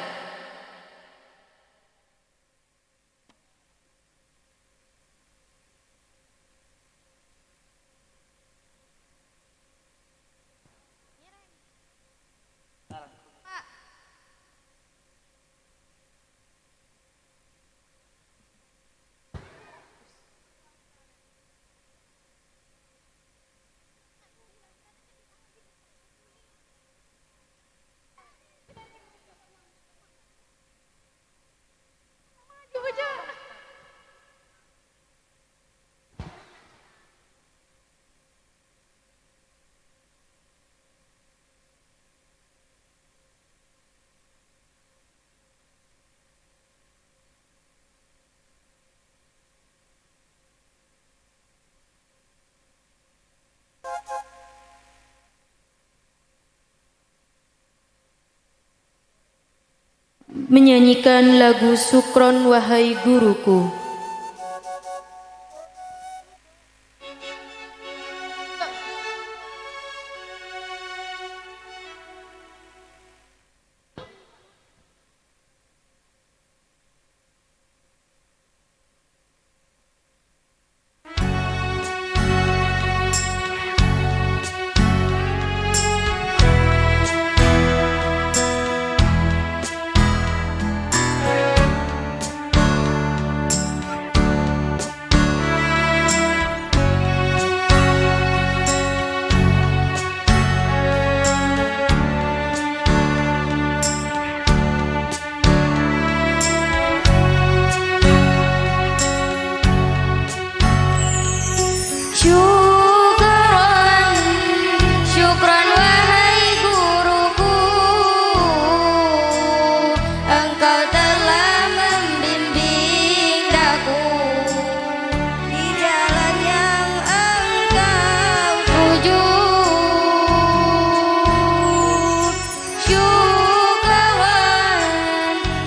Menyanyikan lagu Sukron Wahai Guruku.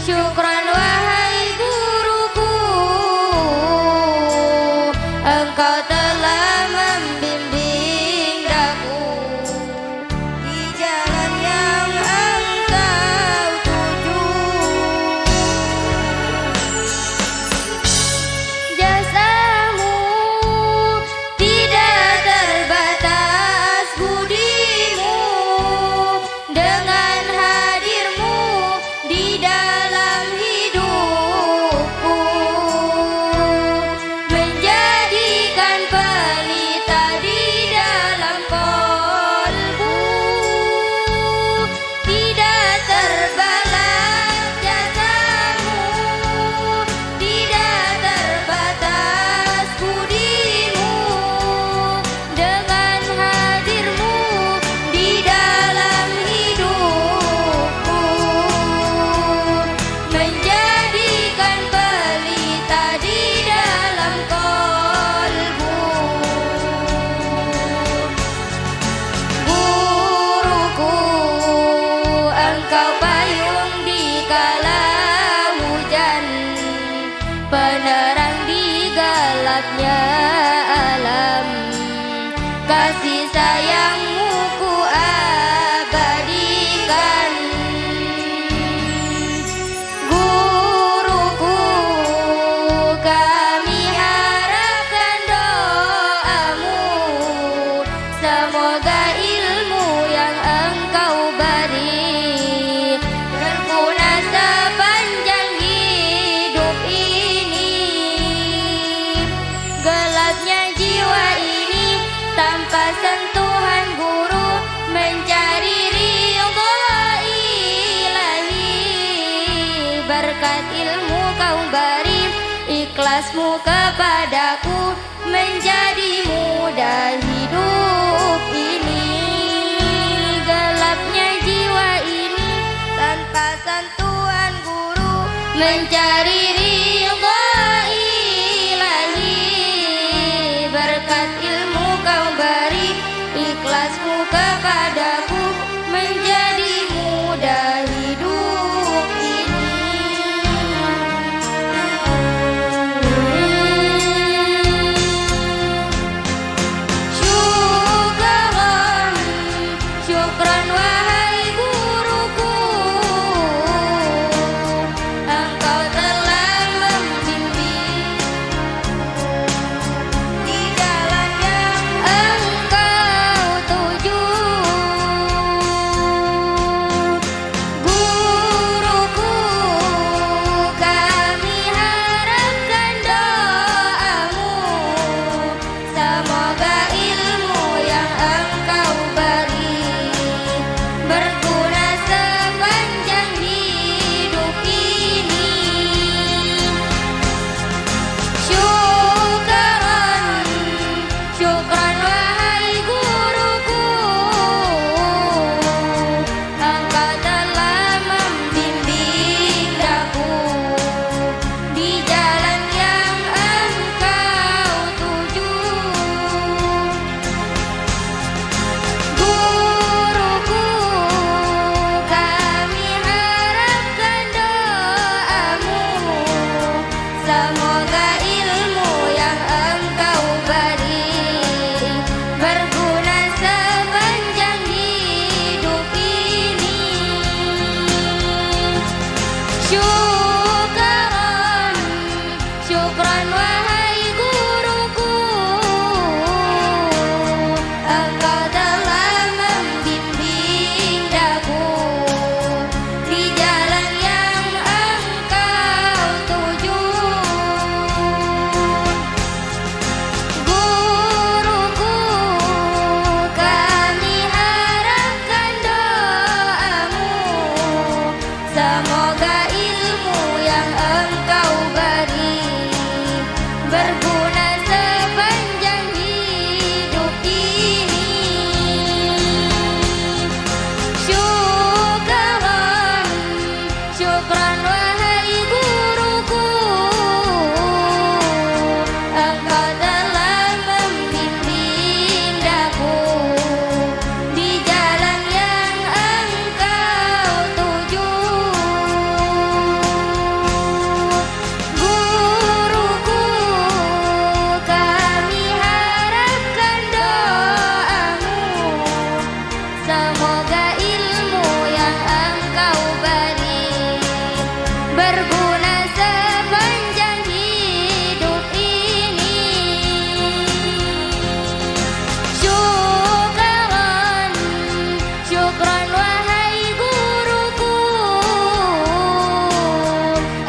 Syukran, wahai guruku, engkau telah membimbing daku di jalan yang engkau tuju. Jasamu tidak terbatas, budimu dengan hadirmu di dalam hidupku, menjadikan pelita di dalam kolbu. Tidak terbalas jasamu, tidak terbatas budimu, dengan hadirmu di dalam hidupku, menjadikan pelita di dalam kolbu. Guruku, engkau payung di kala hujan, penerang di gelapnya alam. Kasih sayangmu ku abadikan. Guruku, kami harapkan doamu. Semoga ilmu yang engkau beri berguna sepanjang hidup ini. Gelapnya jiwa ini tanpa sentuhan guru, mencari ridho ilahi. Berkat ilmu kau beri, ikhlasmu kepadaku, menjadi mudah hidup ini. Gelapnya jiwa ini tanpa sentuhan guru, mencari ridho ilahi. Berkat ilmu kau beri, ikhlasmu kepadaku, menjadi mudah hidup ini. Syukran, syukran, wahai guruku, engkau telah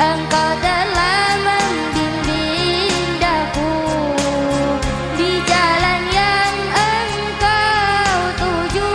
Engkau telah membimbing daku di jalan yang Engkau tuju.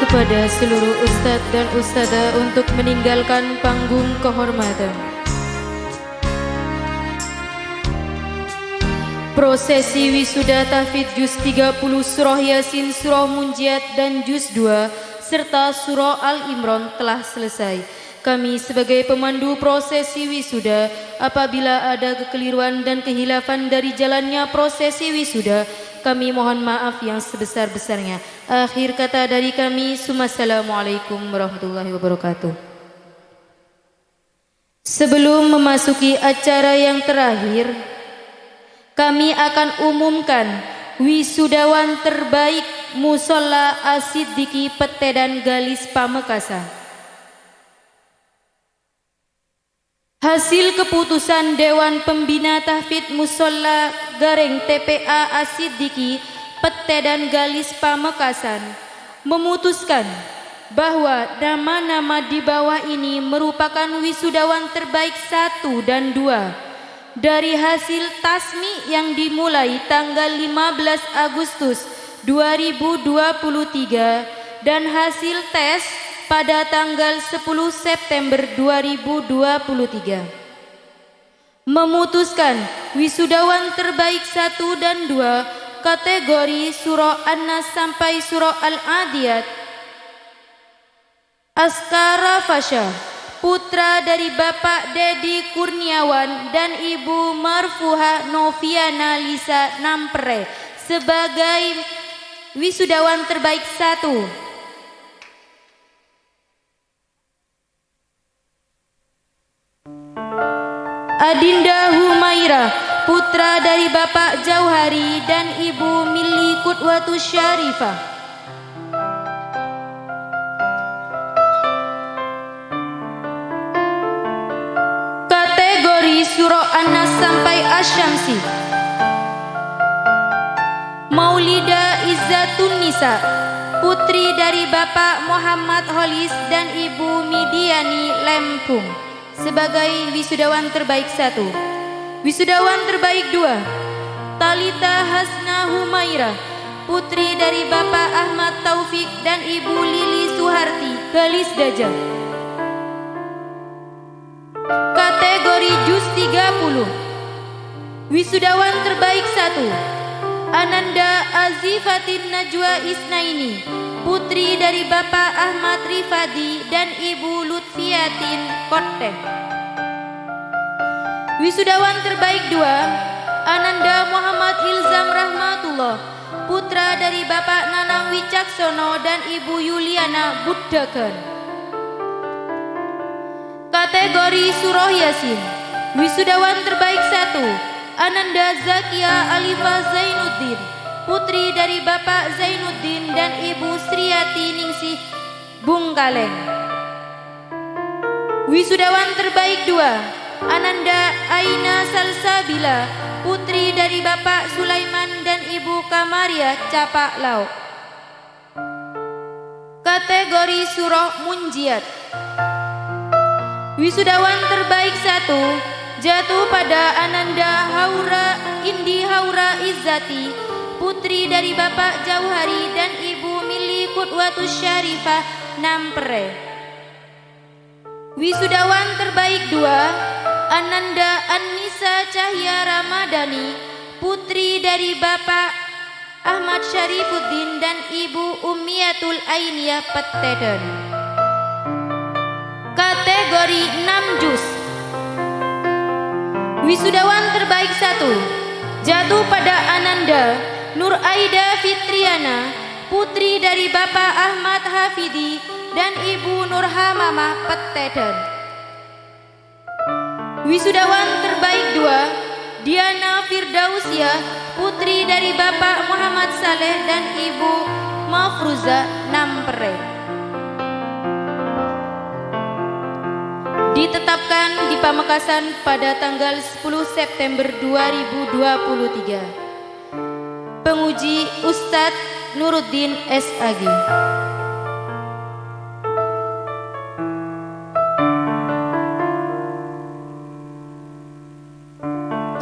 Kepada seluruh ustadz dan ustadzah untuk meninggalkan panggung kehormatan. Prosesi wisuda tahfidz juz tiga puluh, surah Yasin, surah Munjiat, dan juz dua, serta surah Al Imran telah selesai. Kami sebagai pemandu prosesi wisuda, apabila ada kekeliruan dan kehilafan dari jalannya prosesi wisuda, kami mohon maaf yang sebesar-besarnya. Akhir kata dari kami, summa assalamualaikum warahmatullahi wabarakatuh. Sebelum memasuki acara yang terakhir, kami akan umumkan wisudawan terbaik Musholla As-Siddiqi Pettedan Galis Pamekasan. Hasil keputusan Dewan Pembina Tahfidz Musholla Gareng T P A As-Siddiqi Pettedan Galis Pamekasan memutuskan bahwa nama-nama di bawah ini merupakan wisudawan terbaik satu dan dua dari hasil tasmi yang dimulai tanggal lima belas Agustus dua ribu dua puluh tiga dan hasil tes pada tanggal sepuluh September dua ribu dua puluh tiga. Memutuskan wisudawan terbaik satu dan dua kategori Surah An-Nas sampai Surah Al-Adiyat. Askara Fasya, putra dari Bapak Dedi Kurniawan dan Ibu Marfuha Noviana Lisa Nampere sebagai wisudawan terbaik satu. Adinda Humaira, putra dari Bapak Jauhari dan Ibu Milli Qudwatus Syarifah. Kategori Surah An-Nas sampai Asy-Syamsi. Maulida Izzatun Nisa, putri dari Bapak Muhammad Holis dan Ibu Midiani Lempung, sebagai wisudawan terbaik satu. Wisudawan terbaik dua, Talita Hasna Humaira, putri dari Bapak Ahmad Taufik dan Ibu Lili Suharti, Galis Daja. Kategori juz tiga puluh. Wisudawan terbaik satu, Ananda Azifatin Najwa Isnaini, putri dari Bapak Ahmad Rifadi dan Ibu Lutfiatin Kotte. Wisudawan terbaik dua, Ananda Muhammad Ilzam Rahmatullah, putra dari Bapak Nanang Wicaksono dan Ibu Yuliana Buddagan. Kategori Surah Yasin. Wisudawan terbaik satu, Ananda Zakia Alifah Zainuddin, putri dari Bapak Zainuddin dan Ibu Sriyati Ningsih Bungkaleng. Wisudawan terbaik dua, Ananda Aina Salsabila, putri dari Bapak Sulaiman dan Ibu Kamaria Capak Lauk. Kategori Surah Munjiat. Wisudawan terbaik satu jatuh pada Ananda Haura Indi Haura Izzati, putri dari Bapak Jauhari dan Ibu Mili Qudwatus Syarifah Nampere. Wisudawan terbaik dua, Ananda Annisa Cahya Ramadhani, putri dari Bapak Ahmad Syarifuddin dan Ibu Ummiyatul Ainiyah Petteden. Kategori enam juz. Wisudawan terbaik satu jatuh pada Ananda Nur Aida Fitriana, putri dari Bapak Ahmad Hafidi dan Ibu Nurhamamah Petteden. Wisudawan terbaik dua, Diana Firdausiah, putri dari Bapak Muhammad Saleh dan Ibu Mafruza Nampere. Ditetapkan di Pamekasan pada tanggal sepuluh September dua ribu dua puluh tiga. Penguji Ustadz Nuruddin S Ag.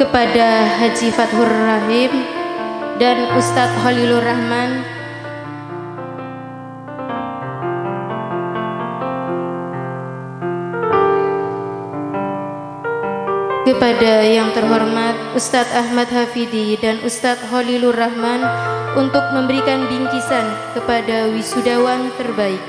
Kepada Haji Fathur Rahim dan Ustadz Khalilur Rahman. Kepada yang terhormat Ustadz Ahmad Hafidi dan Ustadz Khalilur Rahman untuk memberikan bingkisan kepada wisudawan terbaik.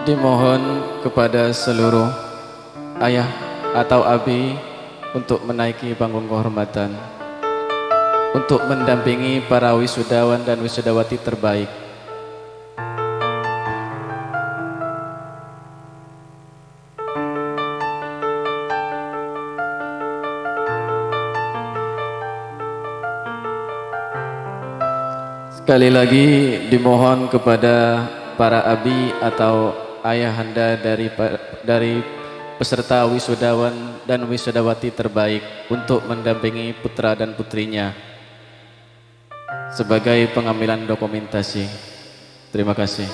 Dimohon kepada seluruh ayah atau abi untuk menaiki panggung kehormatan, untuk mendampingi para wisudawan dan wisudawati terbaik. Sekali lagi dimohon kepada para abi atau ayahanda dari pa-, dari peserta wisudawan dan wisudawati terbaik untuk mendampingi putra dan putrinya sebagai pengambilan dokumentasi. Terima kasih.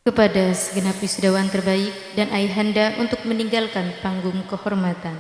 Kepada segenap wisudawan terbaik dan ayahanda untuk meninggalkan panggung kehormatan.